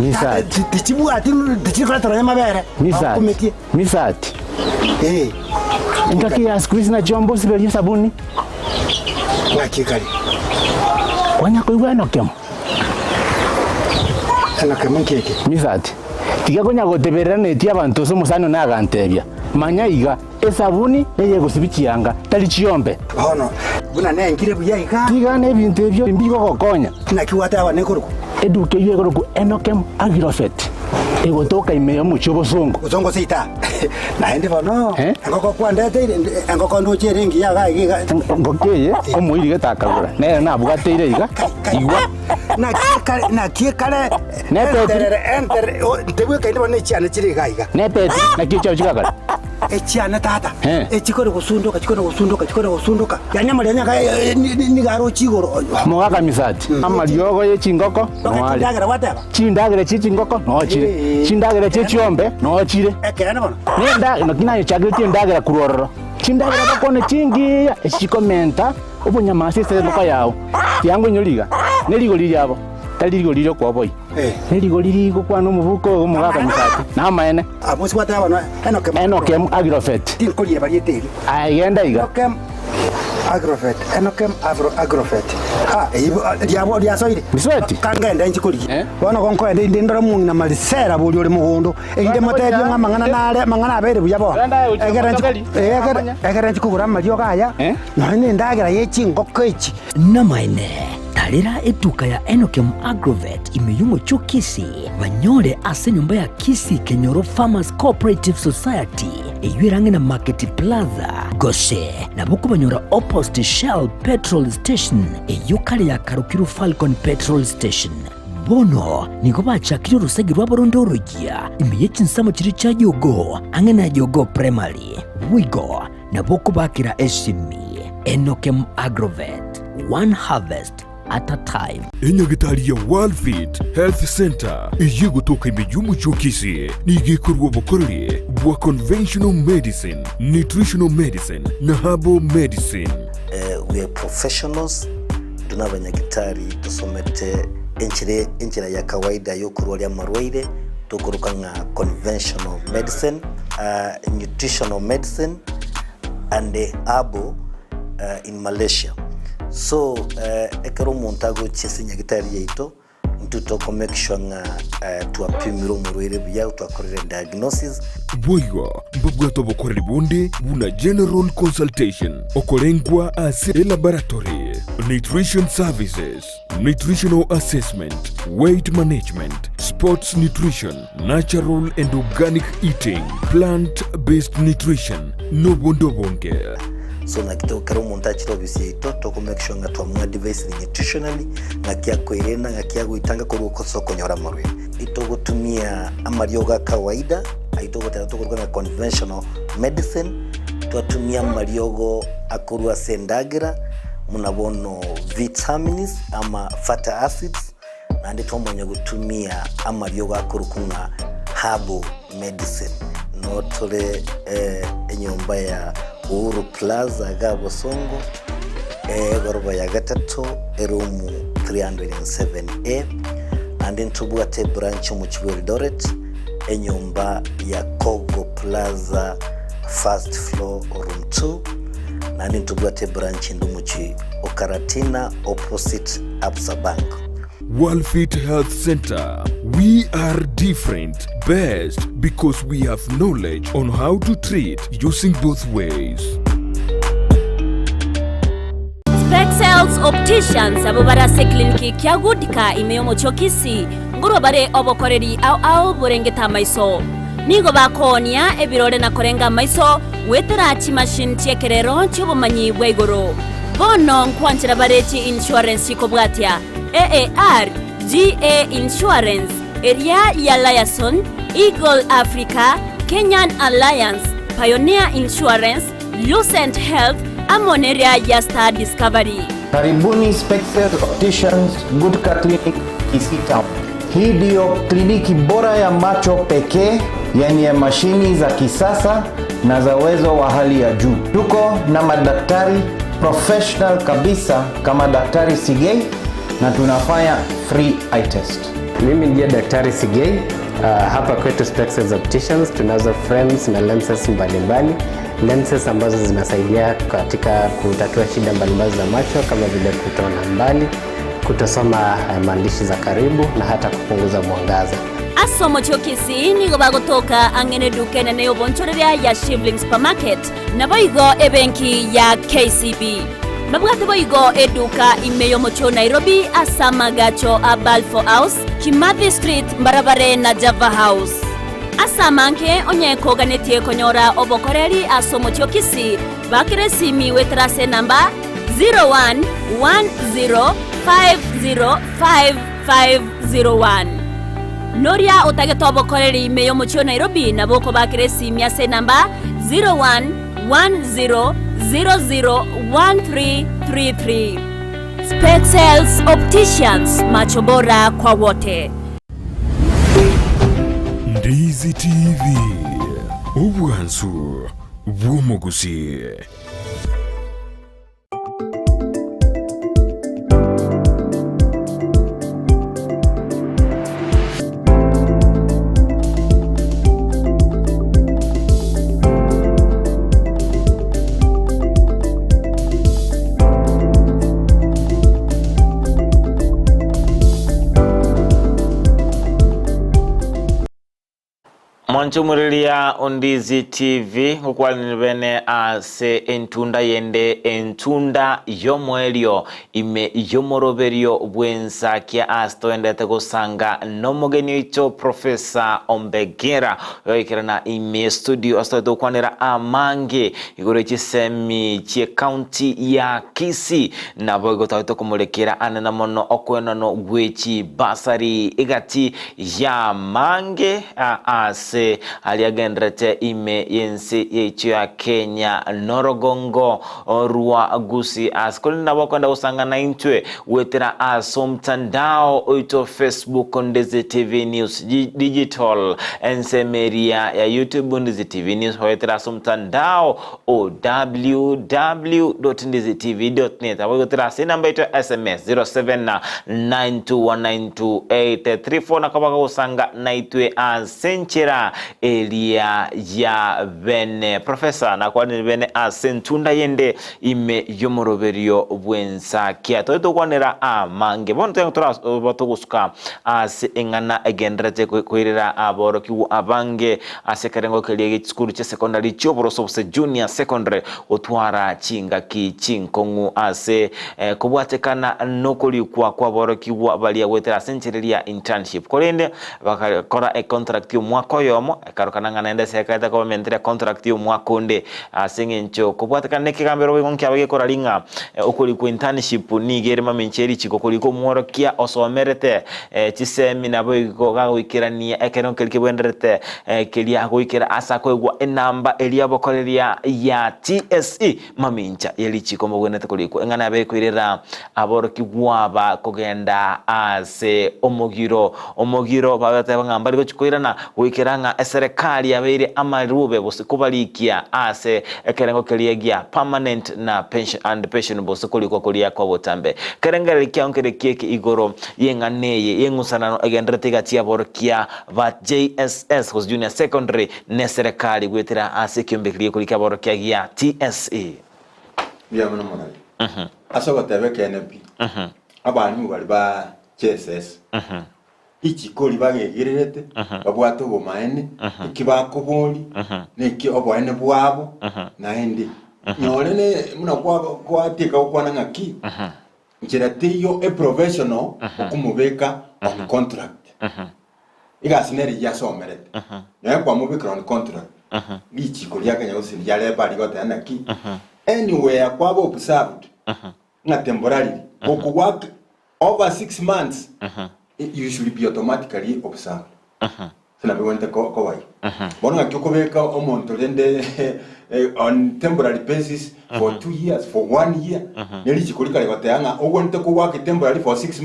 Misati. Tichibwati tichiri koreta nonya amabere, Misati. bakumetie. Misati. Eh. Engaki ya siku hizi nachio mbosiberie esabuni. Ng'aki ekare. Kwanya koigwa enokemo. Enokemo nki eke? Misati. Tiga konya goteberera netie abanto ase omosani one agantebia, Manya iga, esabuni neyegosibia chianga, tari chiombe. Bono, buna nengire buya iga. Tiga nebinto ebio mbigogokonya. Naki gwateba nekorokwa? Eduka eyio ekorokwa Enokem Agrofet, egotoka ime y'omochie obosongo. Bosongo seita. Naende bono, Eh? engoko kwandeteire, engoko ndoche ere engiya iga iga iga. Engoko eye omoirigete akagora, nere nabwateire iga, igwa. Naki ekare, naki ekare, Nepeti. enterere, enterere, o, ntebwekaini bono echiane chire iga iga. Nepeti, naki echiao chigakora? Echiane tata, Eh. echikore gosundoka, chikore gosundoka, chikore gosundoka, yaani amarionya aka nigo aroche igoro. Mogaka misati, amariogo ye chingoko Toka noare. chindagera gwateba? Chindagera chie chingoko noo chire, Eh. chindagera chie chiombe noo chire. Ekeene bono. Nenda naki nayechageretie endagera korwa ororo. Chindagera bakwane chingiya echi chikomenta obonyamasi ase engoko yao. Tiango inyore iga, ne rigori riabo, tari rigori ri'okoboyia. Eh. Ne rigori rigokwana omobuko oyo omogaka misati, namaene. Abwo gwateba bono Enokem. Enokem Agrofet. Tinkorieba rieta erio. Aye genda iga. Enokem Agrofet, Enokem Afro Agrofet. Ah, eyio riabo riasoire. Misweti. Kangende inche korigia. Eh? Bono gonkoenda inde ndore omong'ina Marisela boria ore mogondo, erinde motebie ng'a amang'ana nare, amang'ana abeire buya bono. Genda aye ochie Egere nchi- motokeri, eh, egere- amanye. egere nchi kogora amariogo aya, Eh? nonya na endagera ye chingoko echi. Namaene, tarera etuka ya Enokem Agrovet ime y'omochie o Kisii, banyore ase enyomba ya Kisii Kenyoro Farmers Cooperative Society, eyio ere ang'e na Market Plaza, gose nabo okobanyora opposite Shell Petrol Station, eyio kare yakarokirwe Falcon Petrol Station. Bono nigo bachakire orosegi rwabo ronde oroyia ime ye chinsemo chiria chia Jogoo ang'e na Jogoo Primary. Boigo nabo okobakera esimi. Enokem Agrovet, one harvest at a time. Enyagitari ya Worldfit Health Centre eyio egotoka ime y'omochie o Kisii nigo ekorua obokoreri bwa conventional medicine, nutritional medicine na herbal medicine. We are professionals, intwe nabanyagitari tosomete enchera enchera ya kawaida yokorwaria amarwaire tokoroka ng'a conventional medicine, nutritional medicine and herbal in Malaysia. So ekero omonto agochia ase enyagitari yaito, Intwe toko make sure ng'a twapimire omorwaire buya, twakorire diagnosis. Boigo mbabwate obokoreri bonde buna general consultation, okorengwa ase elaboratory, nutrition services, nutritional assessment, weight management, sports nutrition, natural and organic eating, plant based nutrition, nobonde obonge. So naki to ekero omonto achire ofisi yaito, toko make sure ng'a twamoadvisire nutritionally, ng'aki akoirena, ng'aki agoitanga korwa ase okonyora amarwaire. Itogotumia amariogo a kawaida, ayio togoteba tokoruga ng'a conventional medicine, twatumia amariogo akorwa ase endagera, buna bono vitamins ama fatty acids, naende twamanya gotumia amariogo akorokwa ng'a herbal medicine. Noo tore enyomba ya Uhuru Plaza igaa Bosongo, egoroba ya gatato, eroom 307A, naende ntobwate ebranch omochie bwa Eldoret, enyomba ya Kogo Plaza first floor room 2, naende ntobwate ebranch ende omochie o Karatina opposite Absa Bank. Worldfit Health Center, we are different, best because we have knowledge on how to treat using both ways. Spexels Opticians abwo bare ase ecliniki kia Goodka ime y'omochie o Kisii ngorwa bare obokoreri ao ao borengete amaiso. Nigo bakoonia ebirore na korenga amaiso goetera chimachine chi'ekerero chi'obomanyi bwa igoro. Bono nkwanchera bare chi insurance chikobwatia AAR, GA Insurance, eria ya Liaison, Eagle Africa, Kenyan Alliance, Pioneer Insurance, Lucent Health, amo neria ya Star Discovery. Karibuni Spexel Opticians, Goodcar Clinic, Kisii Town. Hii ndiyo kliniki bora ya macho pekee yenye mashini za kisasa na za uwezo wa hali ya juu. Tuko na madaktari professional kabisa kama Daktari Sigei na tunafanya free eye test. Mimi ndiye Daktari Sigei. Hapa kwetu Spexels Opticians tunazo frames na lenses mbalimbali, lenses ambazo zinasaidia katika kutatua shida mbalimbali za macho kama vile kutoona mbali, kutosoma maandishi za karibu na hata kupunguza mwangaza. Ase omochie o Kisii nigo bagotoka ang'e neduka enene y'obonchoreria ya Shivling Supermarket, naboigo ebenki ya KCB. Babwate boigo eduka ime y'omochie o Nairobi ase amagacho a Balfour House, Kimathi Street mbarabare na Java House. Ase amange onye koganetie konyora obokoreri ase omochie o Kisii, bakera esimi goetera ase enamba 0110505501. Noria otagete obokoreri ime y'omochie o Nairobi nabo okobakera esimi ase enamba 0110001333. Spexels Opticians, macho bora kwa wote. Ndizi TV, obwansu bw'omogusii. Mwanchumureria Ondizi TV ngokwanire bene ase entunda yende entunda y'omoerio ime y'omoroberio bw'ensakia ase toendete gosanga nomogeni oito Professor Ombegera oyoikerana ime studio ase toete gokwanera amange igoro y'echisemi chie county ya Kisii naboigo toete komorekera anene mono okoenanwa gwe chibasari egati y'amange ase aria agenderete ime y'ense yaito ya Kenya norogongo rwa Gusii ase korende nabo okwenda gosangana intwe goetera ase omtandao oito Facebook Ndizi TV News Digital ensemo eria ya YouTube Ndizi TV News goetera ase omtandao o www.ndizitv.net abo goetera ase enamba yaito ya SMS 0792192834 nako bagosanga naitwe ase enchera eria ya bene. Professor nakwanire bene ase entunda yende ime y'omoroberio bw'ensakia. Tore tokwanera amange bono tore toraba togosuka ase eng'ana egenderete koirera aborokigwa abange ase ekerengo keria gie chisukuru chia secondary chi'oboroso gose junior secondary gotwara chingaki chinkong'u ase kobwatekana nokorikwa kw'aborokigwa baria goetera ase enchera eria ya internship. Korende bagakora econtract y'omwaka oyomo, ekarokana ng'a naende ase ekaete kobamentera econtract y'omwaka onde ase eng'encho kobwatekana nekegambero boigo nkiaba gekorari ng'a okorikwa internship nigo ere mamincha ye richiko korika omworokia osomerete chisemi naboigo gagoikerania ekerengo keria kebwenderete keria goikera ase akoegwa enamba eria bokoreria ya TSE mamincha ye richiko mbogwenerete korikwa eng'ana yabe ekoirera aborokigwa aba kogenda ase omogiro. Omogiro bagateba ng'a mbari gochia koirana goikera ng'a eserekari yabeire amarube gose kobarikia ase ekerengo keria gia permanent na pension and pensionable gose korikwa koria kwa botambe. Kerengererio kiao nkere kieke igoro y'eng'ana eye y'eng'usanano egendererete egati y'aborokia ba JSS gose Junior Secondary neserekari goetera ase ekiombe keria gekorika aborokia gia TSE. Mbuya mono morari. Ase ogoteba ekeene pi, abalimu baria ba JSS, richiko riria bagegererete, babwate obomaene, eki bakoboria, na eki oboene bwabo, naende nyore ne buna kwa gwatieka gokwana ng'aki, nchera teiyo eprofessional okomobeka on contract. Egasi nere eyio asomerete, nonya kwamobekera on contract, richiko ria Kenya gose ria labour rigoteba naki, anywhere kwaba observed ng'a temporarily, gokowork over 6 months, you should be automatically observed. Ase nabo egwenerete koba igo. Bono ng'aki okobeka omonto rende on temporary basis for 2 years, for one year, ne richiko rikare goteba ng'a ogwenerete kowork temporary for 6.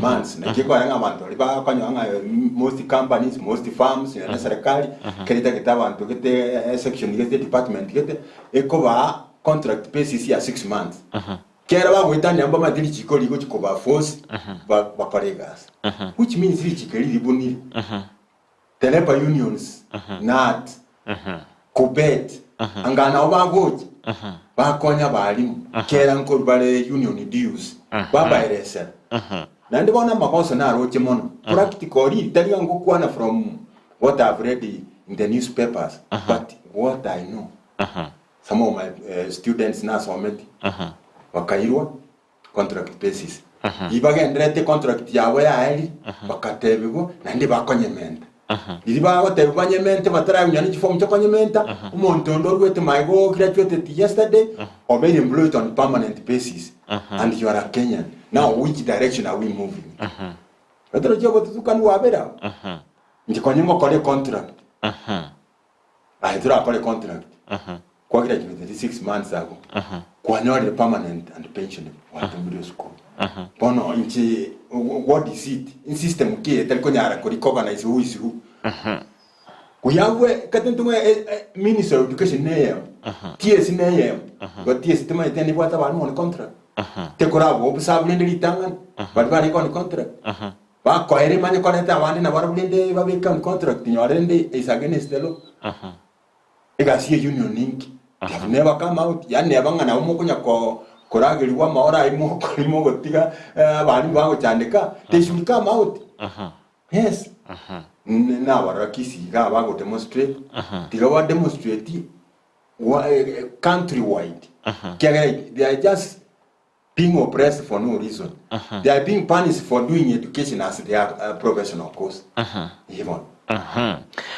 months naki ekogera ng'a abanto baria bakonyora ng'a most companies, most firms nonya na eserekari, ekero etagete abanto gete esection gete edepartment gete, ekobaa contract basis ya 6 months. Kera bagoetania mbamanyete richiko rigochi koba force ba bakore egasi. Which means richiko eri ribunire. The labour unions, KNUT, KUPPET, anga nabo bagocha bakonya abalimu kera nkorwa bare union dues babaeresera. Naende bono amagoso naroche mono practical riri tari ng'a ngokwana from what I've read in the newspapers but what I know. Some of my students nasometi bakairwa contract basis. Riria bagendererete contract yabo yaerire, bagatebigwa naende bakonyementa. Riria bagotebigwa banyemente bataranywa ne chiform chiokonyementa, omonto onde oruete magega o graduated yesterday, obeire employed on permanent basis and you are a Kenyan. Now which direction are we moving? Otorochi obotutukanu bwabere abo? Inche konya ngokora econtract. Aye torakore contract kwa graduated 6 months ago kwanyorire permanent and pensionable gwatomire esukuru. Bono inche what is it? In system ki etari konyara ko recognize who is who? Koyagwe kate ntung'e Ministry of Education neyemo, TSC neyemo, igo TSC timanyete nebwate abalimu on contract. Tekorabwo observe rende ritang'ani baria barenge on contract. Bakoeire manye koreta abande nabarabwo rende babeke on contract nyore rende is against the law. Egasi ye union ninki? They have never come out, yaani neba ng'a nabo mokonya ko koragerigwa amahoro ayio mokori mogotiga abalimu bagochandeka, they should come out. Yes. Nabarora Kisii iga bago demonstrate, tiga ba demonstrate country wide, kiagera they are just being oppressed for no reason. They are being punished for doing education as their professional course. Ee bono.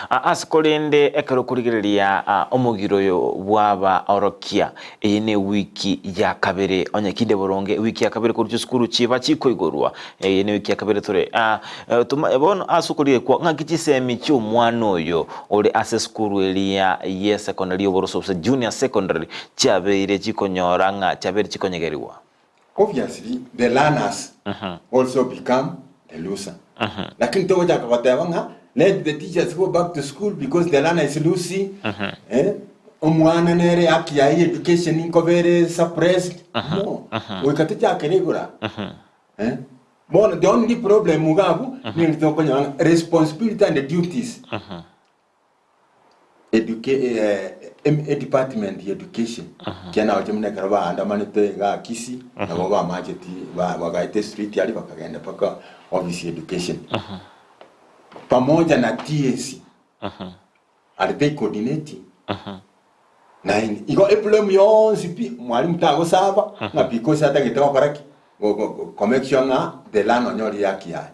Ase korende ekero okorigereria omogiro oyo bw'abaorokia, eye newiki ya kabere, onye kinde boronge ewiki ya kabere korwa chisukuru chiba chikoigorwa, eye newiki ya kabere tore. Bono ase okorigereria kwao, ng'aki chisemi chi'omwana oyo ore ase esukuru eria y'esecondary y'oboroso gose junior secondary chiabeire chikonyora ng'a chiabeire chikonyegerigwa? Obviously the learners also become the loser. Lakini togochaka goteba ng'a let the teachers go back to school because the learner is losing, eh, omwana nere haki yaye ya education nkoba ere suppressed. No. Goika tochakere igoro aa. Eh, bono the only problem iga abwo neri tokonyora ng'a responsibility and duties educa eh, edepartment ya education ekiagera nagochia buna ekero baandamanete igaa Kisii, nabo bamacheti ba bagaeta estreet aria bakagenda mpaka office ya education. Pamoja na TSC, are they coordinating? Naende igo eblame yonsi pi, mwalimu tagosaba ng'a because atagete gokora ki? Go- go- go- ko make sure ng'a the learner onyorire haki yaye.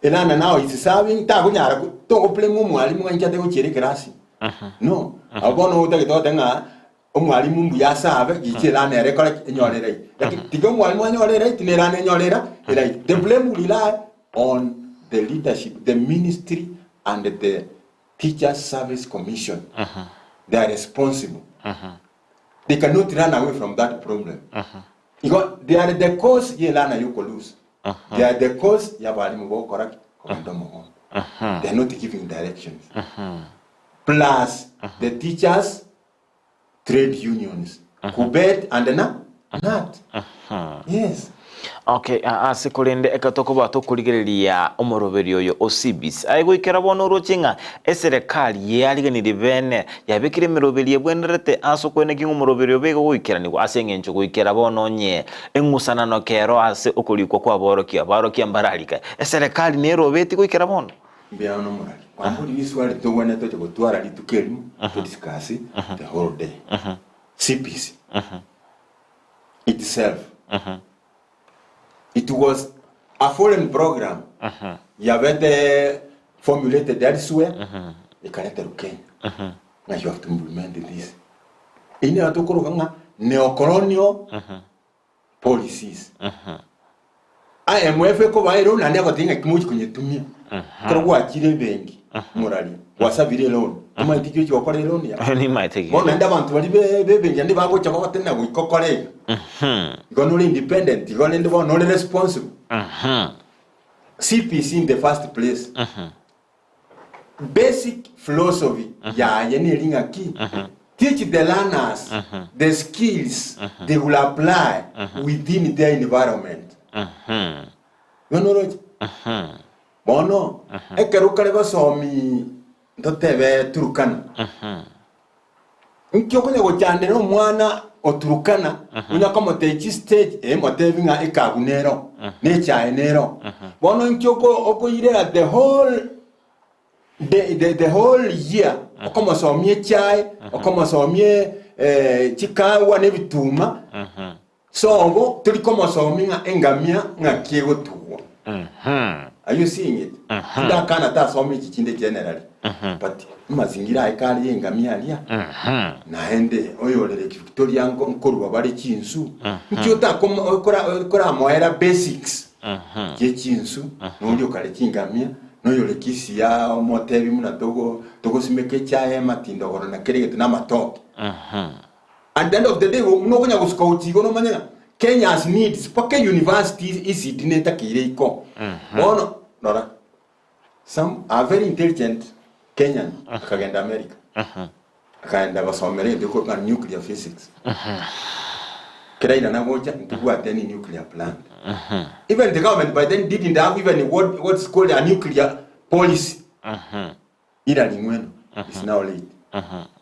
Elearner now is serving takonyara ko togo blame omwalimu ng'a inche ate gochiera ekerasi. No, abwo bono otagete goteba ng'a omwalimu mbuya asabe gicha elearner ere ekore ki? Enyore right. Lakini tiga omwalimu anyore right na elearner enyore era right. The blame will lie on the leadership, the ministry and the Teachers Service Commission, they are responsible. They cannot run away from that problem. Igo they are the cause ye learner yokolose. They are the cause ya abalimu bogokora ki? Kogenda omogondo. They are not giving directions. Plus the teachers trade unions, KUPPET and na KNUT. Yes. Okay, ase korende ekero tokoba tokorigereria omoroberio oyo o CBC, aye goikera bono oroche ng'a eserekari yariganirie bene, yabekire emeroberio ebwenerete ase okoenekia ng'a omoroberio obe iga goikeranigwa ase eng'encho goikera bono onye eng'usanano kero ase okorikwa kw'aborokia, abarokia mbararike. Eserekari nerobeti goikera bono. Mbuya mono omorari. Kwambori riswali togwenerete toche gotwara rituko erimo to discuss the whole day. CBC itself it was a foreign program yabete formulated elsewhere ekareterwa Kenya ng'a you have to implement this. Eyio nero tokoroka ng'a neocolonial policies. IMF ekobaa eloan naende egotebia ng'aki mochi konyetumia. Ekero gwachire ebenki morari gwasabire eloan omanyete ki ochi gokora eloan yago. Nimaete Bono naende abanto baria be bebenki naende bagocha bagotenena goika okore iga. Igo nore independent igo rende bono nore responsible. CPC in the first place, basic philosophy yaye neri ng'aki? Teach the learners the skills they will apply within their environment. Igo noroche? Bono, ekero okare gosomi ntotebe Turkana, Nki okonya gochandera omwana o Turukana onya komotebia chistage ee motebi ng'a ekagu nero na echae nero. Bono nki oko okoirera the whole the, the, the whole year okomosomia echae okomosomia eh, chikawa na ebituma sobo tori komosomia ng'a engamia ng'aki egotugwa. Are you seeing it? Tindakana tasoma echi chinde generally. But amazingira aye kare y'engamia aria. Naende oyore Lake Victoria nko- nkorwa bare chinsu. Nki otakoma okora okoramoera basics chie chinsu noria okare chingamia noyore Kisii aa omotebi buna togo togosimeka echae amatindogoro na kera egento na amatoke. At the end of the day buna okonya gosuka gochia igoro omanye ng'a Kenya's needs mpaka university ECD netakeire iko. Bono rora some are very intelligent Kenyan akagenda America akagenda gosomera egento gekorokwa ng'a nuclear physics. Kera airana gocha ntobwate any nuclear plant. Even the government by then didn't have even what, what's called a nuclear policy. Ira ring'weno is now late.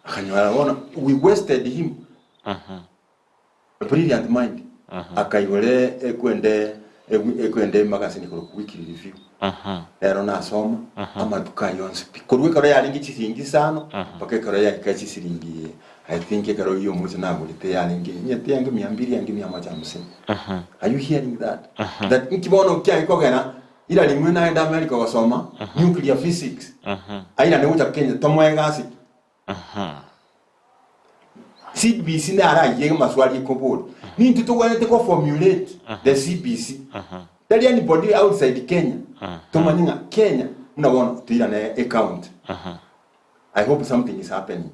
Akanyora bono we wasted him a brilliant mind. Akaigora ekwende ekwende emagazine korwa Weekly Review. Rero nasoma amatuko ayio onsi pi. Korwa ekero yarenge chisiringi isano mpaka ekero yaika chisiringi I think ekero oyio omoisia nagorete yarenge nyete yange mia mbiri yange mia moja hamsini. Are you hearing that? That inki bono kiaye kogera Ira rimwe naende America gosoma nuclear physics, airane gocha Kenya tomoe egasi ki? CBC naro ayie amaswali ekoboria. Nintwe togwenerete ko formulate the CBC. Tari anybody outside Kenya. Tomanye ng'a Kenya buna bono toirane ecounty. I hope something is happening.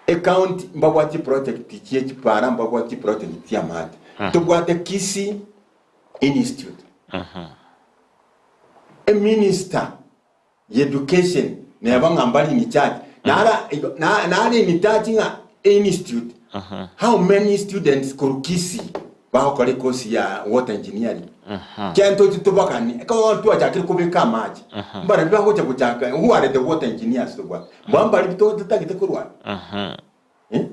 Ecounty mbabwate chiproject chie chipara, mbabwate chiproject chia amache. Tobwate Kisii Institute. Eminister ye education neba ng'a mbari in charge. Nara na- nare in charge ng'a institute. How many students korwa Kisii bagokora ecourse ya water engineering? Kento eki tobagani ekero twachakire kobeka amache mbarabwo bagocha gochaka who are the water engineers tobwate? Mbwa mbari totagete korwa Eh?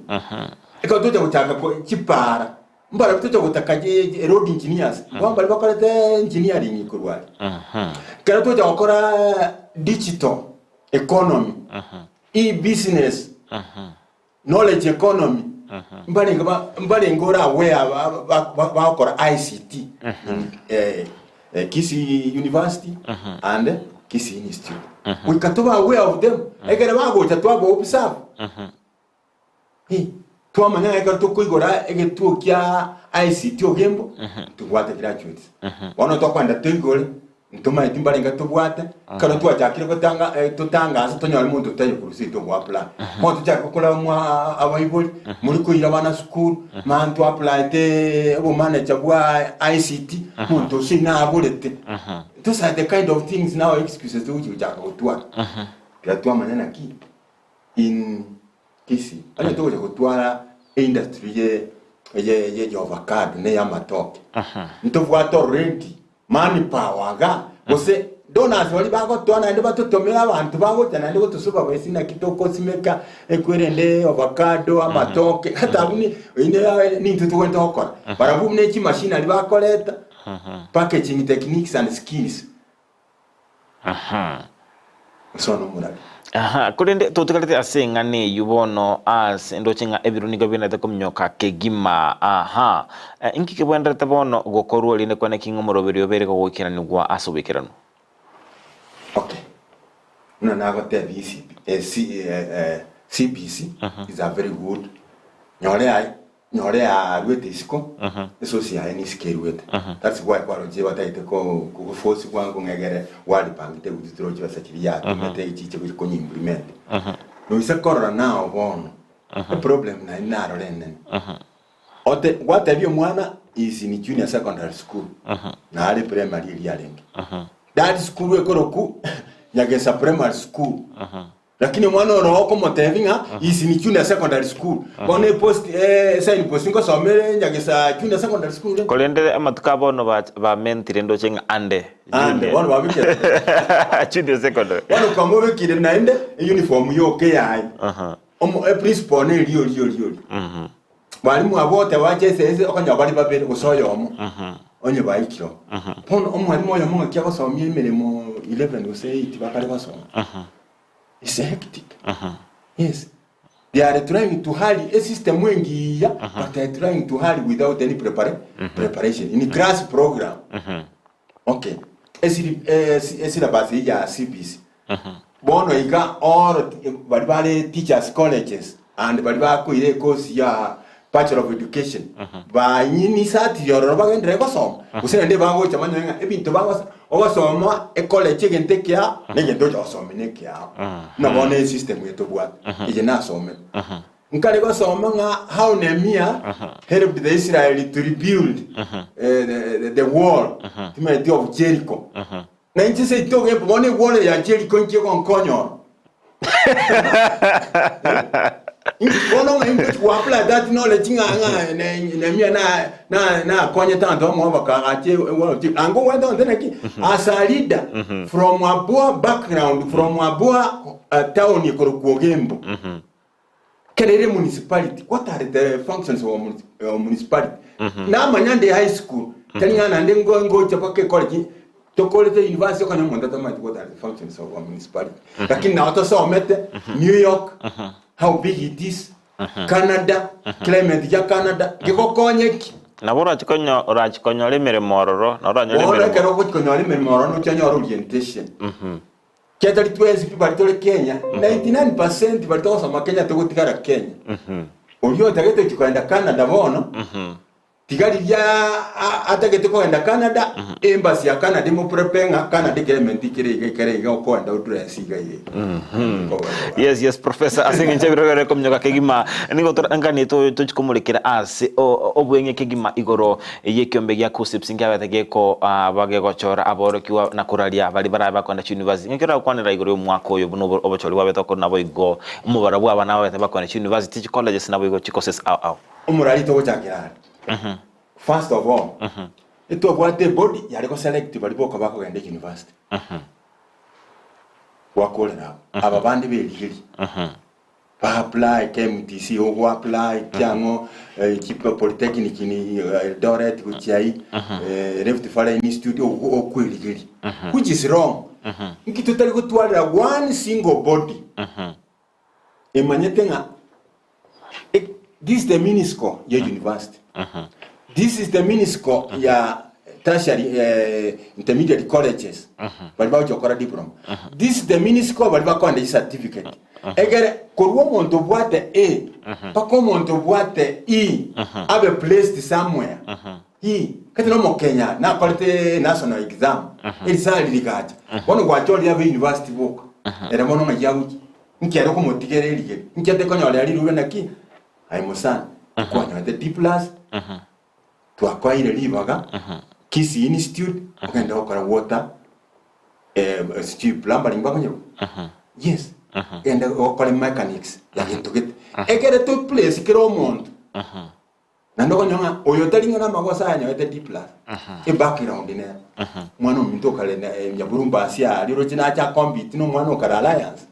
Ekero tocha gochaka ko- chipara, mbarabwo tocha gotaka chi- chi- road engineers, bono baria bakorete engineering korwa aria. Ekero tocha gokora digital economy, e-business, knowledge economy, mbarenge ba- mbarenge ore aware ba- ba- ba- bagokora ICT in eh, eh, Kisii University and Kisii Institute. Goika tobe aware of them, ekero bagocha twaba observe. Hi, twamanya ng'a ekero tokoigora egetuo kia ICT Ogembo, ntobwate graduates. Bono tokoenda toigore, ntomaeti mbarenge tobwate, ekero twachakire gotanga eh, totangase tonyore monto taiyo korwa seito ogoapply. Bono tochake gokora mwa abaibori, muri koira abana sukuru, mani twaapplaete obomanager bwa ICT, monto ose naborete. Those are the kind of things now excuses togochi gochaka gotwara. Tiga twamanya naki In Kisii, onye togocha gotwara eindustry ye ye ye avocado na ey'amatoke, ntobwate already manpower iga, gose donors baria bagotoa naende batotomere abanto bagocha naende gotosupervise naki tokosimeka ekwerende avocado, amatoke, ata abwo ni ine nintwe togwenerete gokora. Barabwo buna echimachinery bakoreta, packaging techniques and skills. Nsoe nomoraria. Aha, korende totigarete ase eng'ana eyio bono ase ndoche ng'a ebiro nigo bigendererete kominyoka kegima. Aha, eh, inki kebwenderete bono gokorwa rende kwane ki ng'a omoroberi obeire gogoikeranigwa ase oboikeranu? Okay, buna nagotebia ECB, eh, C, eh, eh, CBC is a very good nyore aye Nyore yaruete isiko, esosi yaye nisiko eruete. That's why kwarochire batagete ko kogoforce bwango ng'a egere waripangete withdraw chibesa chiria yatomete chiche gocha konye implement. Noise korora nao bono, eproblem naende narora enene. Ote gwatebia omwana. Is in junior secondary school nare primary eria arenge. That school ekorokwa Nyagesa primary school. Lakini omwana oro okomotebi ng'a is in junior secondary school. Bono epost eh, sign post ngosoma ere Nyagesa junior secondary school. Korende amatuko a bono ba- bamentire ndoche ng'a ande Ande, bono babekire. Junior secondary. Bono kwamobekire naende uniform yoka eyaye. Omo eprinciple neri ori ori ori. Mwalimu abwo oteba bache ase ense okonyora bare babere gose oyomo onye baikire oo. Bono omwalimu oyomo ng'aki agosomia emeremo 11 gose 8 bakare gosoma. It's hectic. Yes. They are trying to hurry a system engiya but they are trying to hurry without any prepara preparation in class program. Okay. Esiri eh, esyllabus eye ya CBC. Bono iga all baria bare teachers colleges and baria bakoira ecourse ya bachelor of education banyinisatiri ororo bagenderere gosoma gose naende bagocha banyore ng'a ebinto bagosa ogosoma ecollege egento ekiao na egento ocha gosomia na ekiao. Buna bono esystem eye tobwate eye nasomete. Nkare gosoma ng'a how Nehemiah helped the Israel to rebuild the, the wall timanyeti of Jericho. Na inche seito ogempa bono ewall ya Jericho inki egonkonya oro? Bono ng'a ingochi go apply that knowledge ng'a ng'a Nehemiah na na nakonyete abanto bamwabo bakaagacha ewall of Jericho. Ango ogwete onte naki as a leader from a poor background from a poor town ekorokwa Ogembo. Kera ere municipality, what are the functions of a municipality? Namanya nde high school, tari ng'a naende ngo- ngocha mpaka ecollege, tokorete university okonyora omonto atamanyeti what are the functions of a municipality. Lakini nabo tosomete New York, how big it is, Canada, climate ya Canada, gegokonya ki? Nabo orachi orachi konyora emeremo ororo, na oranyore Bono emeremo. ekero ogochi konyora emeremo ororo nochi onyore orientation. Kiagera twensi pi baria tore Kenya, 99 percent baria togosoma Kenya togotigara Kenya. Oria otagete gochia kogenda Canada bono, tiga riria a- atagete kogenda Canada, embassy ya Canada emoprepare ng'a Canada eclimate ekere iga ekere iga okogenda odress iga iga iga. Kogenda. Yes, yes, professor, ase eng'encho ebiro bire kominyoka kegima, nigo toranganie to- tochi komorekera ase o- obweng'e kegima igoro Y'ekiombe gia KUCCPS nkiabete gekoba gegochora aborokigwa na koraria baria barabe bakoenda chiuniversity. Ng'aki oragokwanera igoro y'omwaka oyo buna obochori bwabete okorwa naboigo omobaro bw'abana babete bakoenda chiuniversity, chicolleges naboigo chicourses ao ao. Omorari togochakera are. First of all, etwabwate ebody yare goselect baria boka bakogenda university. Gwakorera abwo. Aba bande berigerie. Ba apply KMTC, ogo apply kiang'o eh, chipa polytechnic ni eh, Eldoret gochia ai eh, Rift Valley Institute ogo okwerigeria which is wrong nki totari gotwarera one single body emanyete ng'a eh, this is the minisco ya university this is the minisco ya tertiary eh, intermediate colleges bari bagochia gokora diploma this is the minisco bari bakoenda chicertificate Egere korwa omonto obwate A mpaka omonto obwate E abe placed somewhere. E kati na omokenya nakorete national exam erisari rigacha bono gwachorire abe university boka ere bono ng'ai agochia nki ere okomotigera erigeri nki atekonyorera rirube naki aye mosani kwanyorete D plus twakoeire ribaga Kisii Institute ogende gokora water sijui plumbering bakonyora yes genda gokore mechanics ya gento gete ekere to place kera omonto naende okonyora ng'a oyo tari ng'a namagoso ayanyorete D plus ebackground nere mwana ominto okare na nyaburumba ase aria oroche nache acompete na omwana okare alliance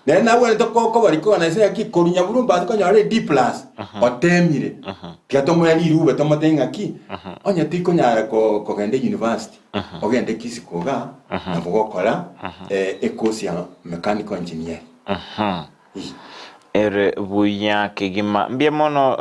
nere nabwenerete koba recognize ng'aki korwa nyaburumba ase konyora D plus otemire tiga tomoe rirube tomotebie ng'aki onye tikonyara kogenda university Ogende Kisiko igaa, nabo gokora ecourse ya mechanical engineering. Ere buya kegima. Mbuya mono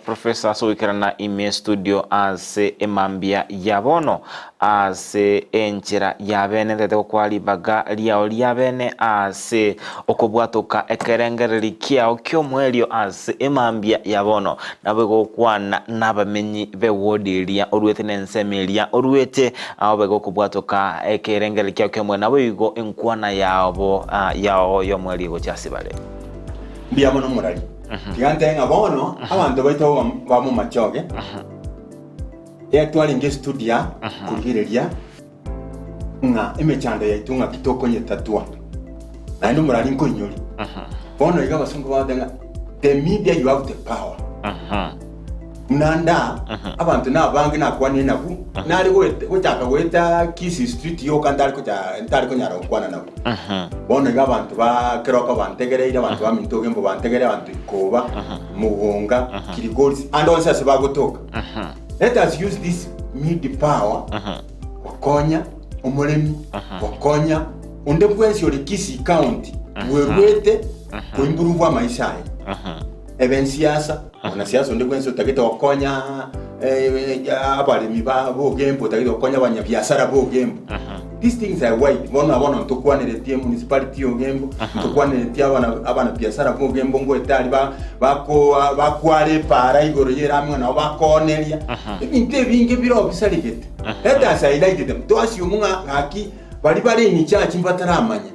Professor ase ogoikerana ime studio ase emambia ya bono ase enchera ya bene ntagete gokoa ribaga riao ria bene ase okobwatoka ekerengereri kiao kiomoerio ase emambia ya bono. Nabo egokwana nabamenyi b'ewodi eria oruete nensemo eria oruete, obe gokobwatoka ekerengererio kiao ki'omoerio, naboigo enkwana yabo yao y'omoerio egochia ase bare. Mbuya mono morari. Tiga ntebe ng'a bono abanto baito bamomachoge. Ere twarenge estudio aa korigereria ng'a emechando yaito ng'aki tokonyetatua. Naende omorari nkoinyori. Bono iga abasongo bagoteba ng'a the media you have the power. Buna nda abanto nabange nakwanire nabwo nare goeta gochaka goeta Kisii street yoka ntari kocha ntari konyara gokwana nabwo. Bono iga abanto ba Keroka bantegereire, abanto ba Minto Ogembo bantegereire, abanto Ikoba, Mugunga, Kilgoris, ande onsi ase bagotoka. Let us use this media power gokonya omoremi, gokonya onde bwensi ore Kisii County bwerwete koimprove amaisha aye. Ebe nsiasa, mwanasiasa onde bwensi otagete gokonya abaremi ba bogembo, otagete gokonya abanyabiasara bogembo. These things are wide. Bono bono ntokwaneretie municipality ya Ogembo, ntokwaneretie abana abanabiasara bogembo ngoete aria ba bako bakwara epaara igoro y'erami ng'a nabo bakooneria. Ebinto ebinge bire obisaregete. Let us highlight them. Toassume ng'a ng'aki baria bare in charge mbataramanya.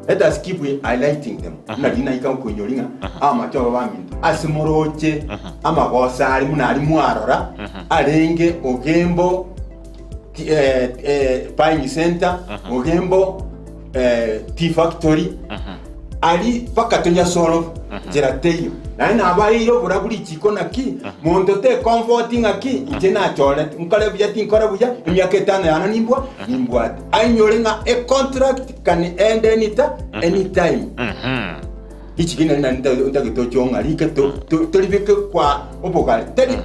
Let us keep highlighting them. Buna riria naika nkoinyori ng'a amache aba baminto ase moroche amagoso are buna aria mwarora arenge Ogembo ti- eh, eh, buying center, Ogembo eh, tea factory ari mpaka tonyasolve nchera teiyo. Naende nabaeire oborabu richiko naki monto te comfort ng'aki inche nachorete nkore buya tinkore buya emiaka etano yane nimbwa nimbwate. Ainyore ng'a a contract can end any ta any time. Richiko nari nari ntagete oche ong'arike to- to- toribeke kwa obogare tari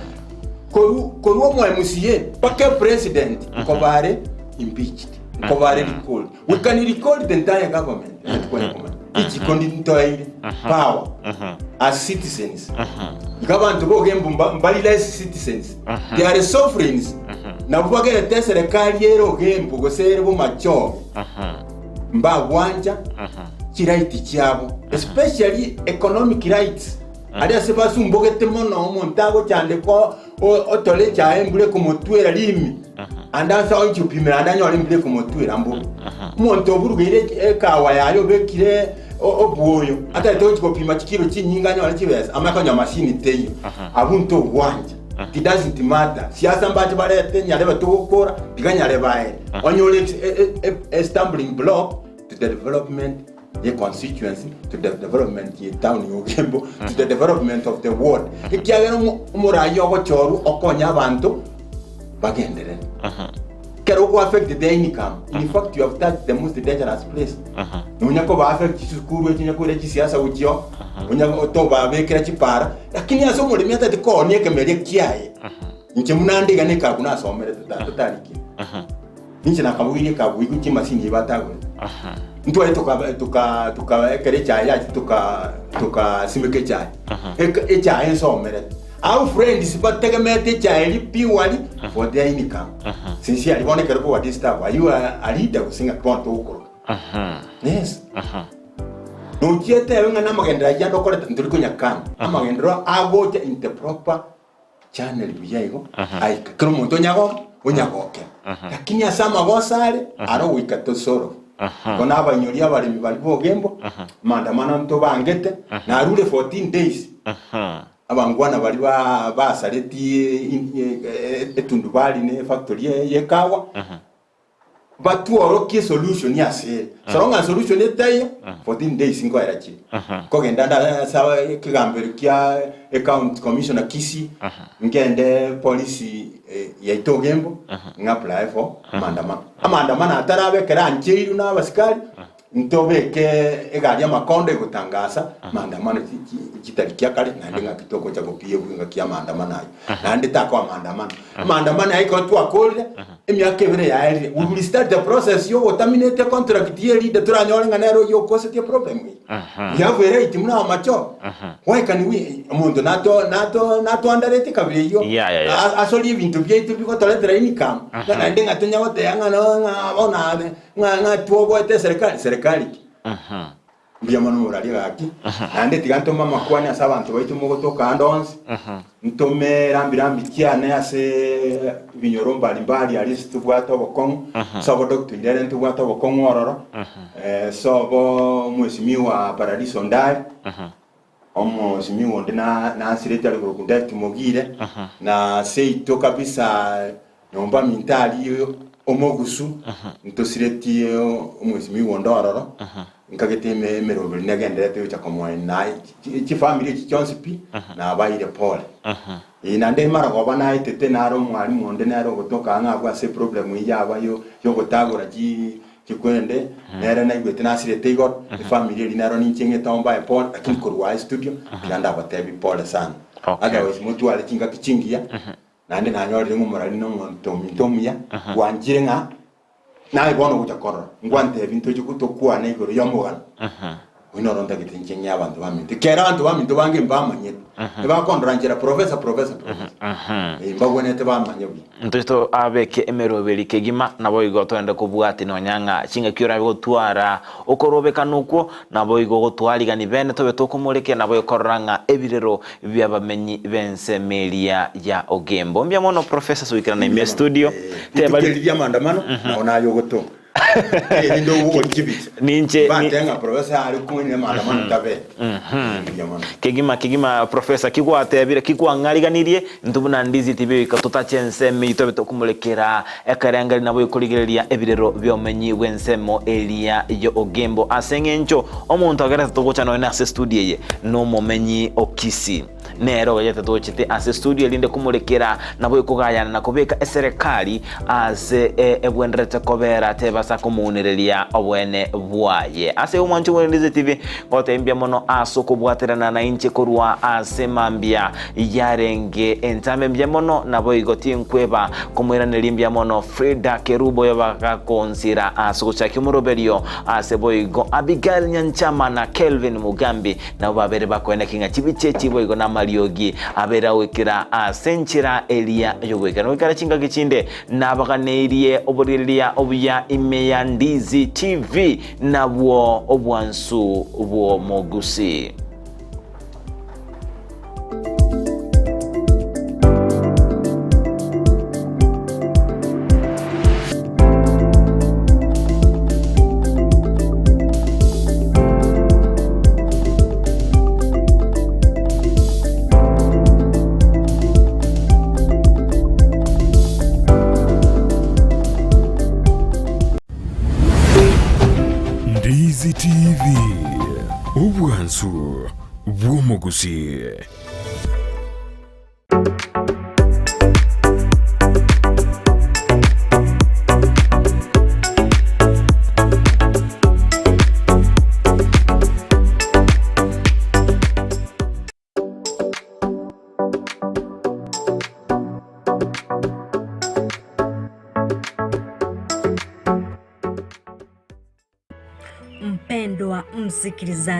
koru korwa omo MCA mpaka epresident nkobare impeached nkobare recalled. We can recall the entire government onye tikwanya komanya. Richiko ndi ntoeire power as citizens. Iga abanto bogembu mba- mbari less citizens. They are sovereigns. Nabwo bagerete eserekari ere ogembu gose ere bomachoge mbagwancha chiright chiabo especially economic rights aria ase basumbogete mono omonto agochandeka o- otore echae embura ekomotwera rimi ande ase oinche opimera ande anyore embura ekomotwera mbobe. Omonto oburugeire ekawa yaye obekire obwoyo atagete gochia gopima chikiro chinyinge anyore chibesa amanye konya mashini teiyo abwo ntogwancha it doesn't matter siasa mbache barete nyarebe togokora tiga nyarebe aere onyore a stumbling block to the development ye constituency to the development ye town ya Ogembo to the development of the ward ekiagera omoraia ogochorwa okonye abanto bagenderere. Ekero okwa affect their income, in fact you have touched the most dangerous place. Nonya koba affect chisukuru echi onya koira chisiasa gochia oo, onya tobabekera chipara, lakini ase omoremi atati koonia ekemeria kiaye, inche buna nde iga nekagu nasomerete tata tarikia. Inche nakaboirie ekagu igo chimasini ebi batagorete. Ntware toka toka toka ekero echae yacha toka tokasimeka echae. Eka echae nsomerete. Our friends bategemeete echae eria purely for their income. Sincerely bono ekero koba disturb are you a, a leader gose ng'aki bono togokoroka? Yes. Nochiete ebe ng'a namagenderero ayio ande okoreta ntori konyakana. Amagenderero agocha in the proper channel buya igo aika. Kera omonto onyago onyagokera. Lakini ase amagoso are aro goika tosorobe. Igo nabainyori abaremi baria bogembo maandamano ntobangete narure 14 days. Abangwana baria basaretie etundubari ne efactory y'ekawa, batworokie solution ase ere. So long as solution etaiyo, 14 days nkoera chire. Nkogenda nde ase ekegambero kia ecounty commissioner Kisii, ngende polisi yaito Ogembo, ng'apply for maandamano. Amaandamano atarabe ekero ancheirwe na abasikari, Ntobeke egari y'amakondo egotangasa maandamano chitari chia kare, naende ng'aki togocha gopiegwa engaki y'amaandamano ayio. Naende takoa maandamano. Amaandamano ayio ekero twakorire, emiaka ebere yaerire, we will start the process y'ogoterminate econtract ye leader toranyore ng'a nere oyio okosetie problem eye. We have a right buna amacho. Why can we omonto nato nato natwandarete kabira eyio Yeah, yeah, yeah. asorie ebinto biaito bigotoretera income, ng'a naende ng'a tonya goteba ng'a no ng'a bono abe Ng'a ng'a twoboete eserekari, serekari ki? Mbuya mono morarie gaki. Naende tiga ntome amakwani ase abanto baito mogotoka ande onsi. Ntome rambi rambi chiane ase ebinyoro mbari mbari aria ase tobwate obokong'u. Sobo Doctor Irere ntobwate obokong'u ororo. Sobo Mheshimiwa Paradiso Ndari. Omosimiwa onde nasireti are korokwa David Mogire, na seito kabisa nyomba minto aria omogusu, ntosiretie omosimiwa onde ororo, nkagete emeroberi negenderete gocha komoenia na chifamiri echi chionsi pi, nabaire pole. Ee, naende marogoba naetete nare omwalimu onde nere ogotoka ang'e abwo ase eproblem eyio yaba yogotagora chikwende, nere naigwete nasirete igoro, efamiri eria nero ninche ng'ete ombae pole, lakini korwa aye studio, tiga ndabatebi pole sana. Otherwise motware chingaki chingiya, naende nanyorire ng'a omorari na omonto ominto omuya, bwanchire ng'a naye bono ogocha korora, ngwantebi ntoche tokwane igoro y'omogano. Oyio noro ntagete inche ng'ee abanto baminto, ekero abanto baminto bange mbamanyete, ebakondora nchera professor, professor, professor. Eh, mbagwenerete bamanye buya. Ntoche abeke emeroberi kegima, naboigo togende kobwatia nonya ng'a chingaki orabe gotwara okorobekana okwo, naboigo gotwarigani bene tobe tokomorekia, naboigo korora ng'a ebirero bi'abamenyi b'ensemo eria ya Ogembo. Mbuya mono Professor Suikerana ime studio. Teba Rituko eri ri'amandamano, nao naye ogotonga. Erinde obogori chibicha. Ninche ni- Mbate ng'a professor are kong'ina amandamano tabe. Mbuya mono. Kegima kegima professor kigwatebire kikwang'ariganirie intwe buna Ndizi TV goika totache ensemo eyio tobe tokomorekera ekerengeri nabo ekorigereria ebirero biomenyi bw'ensemo eria ya Ogembo ase eng'encho omonto agerete togocha nonya ase studio eye nomomenyi o Kisii. Nere ogachete tochete ase estudio erinde komorekera nabo ekogayana na kobeka eserekari ase ebwenderete kobera tebasa komounereria oboene bwaye. Ase omwancho bwe Ndizi TV ngotebia mbuya mono ase okobwaterana nainche korwa ase mambia yarenge entambe mbuya mono naboigo tinkweba komoiraneria mbuya mono Frida Kerubo oyo bagakonsira ase ogochakia omoroberio ase boigo Abigail Nyanchama na Kelvin Mugambi Nabo babere bakoeneki ng'a chibicha echi boigo namariogi abere agoikera ase enchera eria y'ogoikera. Goikera chingaki chinde nabaganeirie oborigereria obuya ime ya Ndizi TV nabwo obwansu bw'omogusi. Ndizi TV, obwansu bw'omogusi. Mpendwa msikilizaji.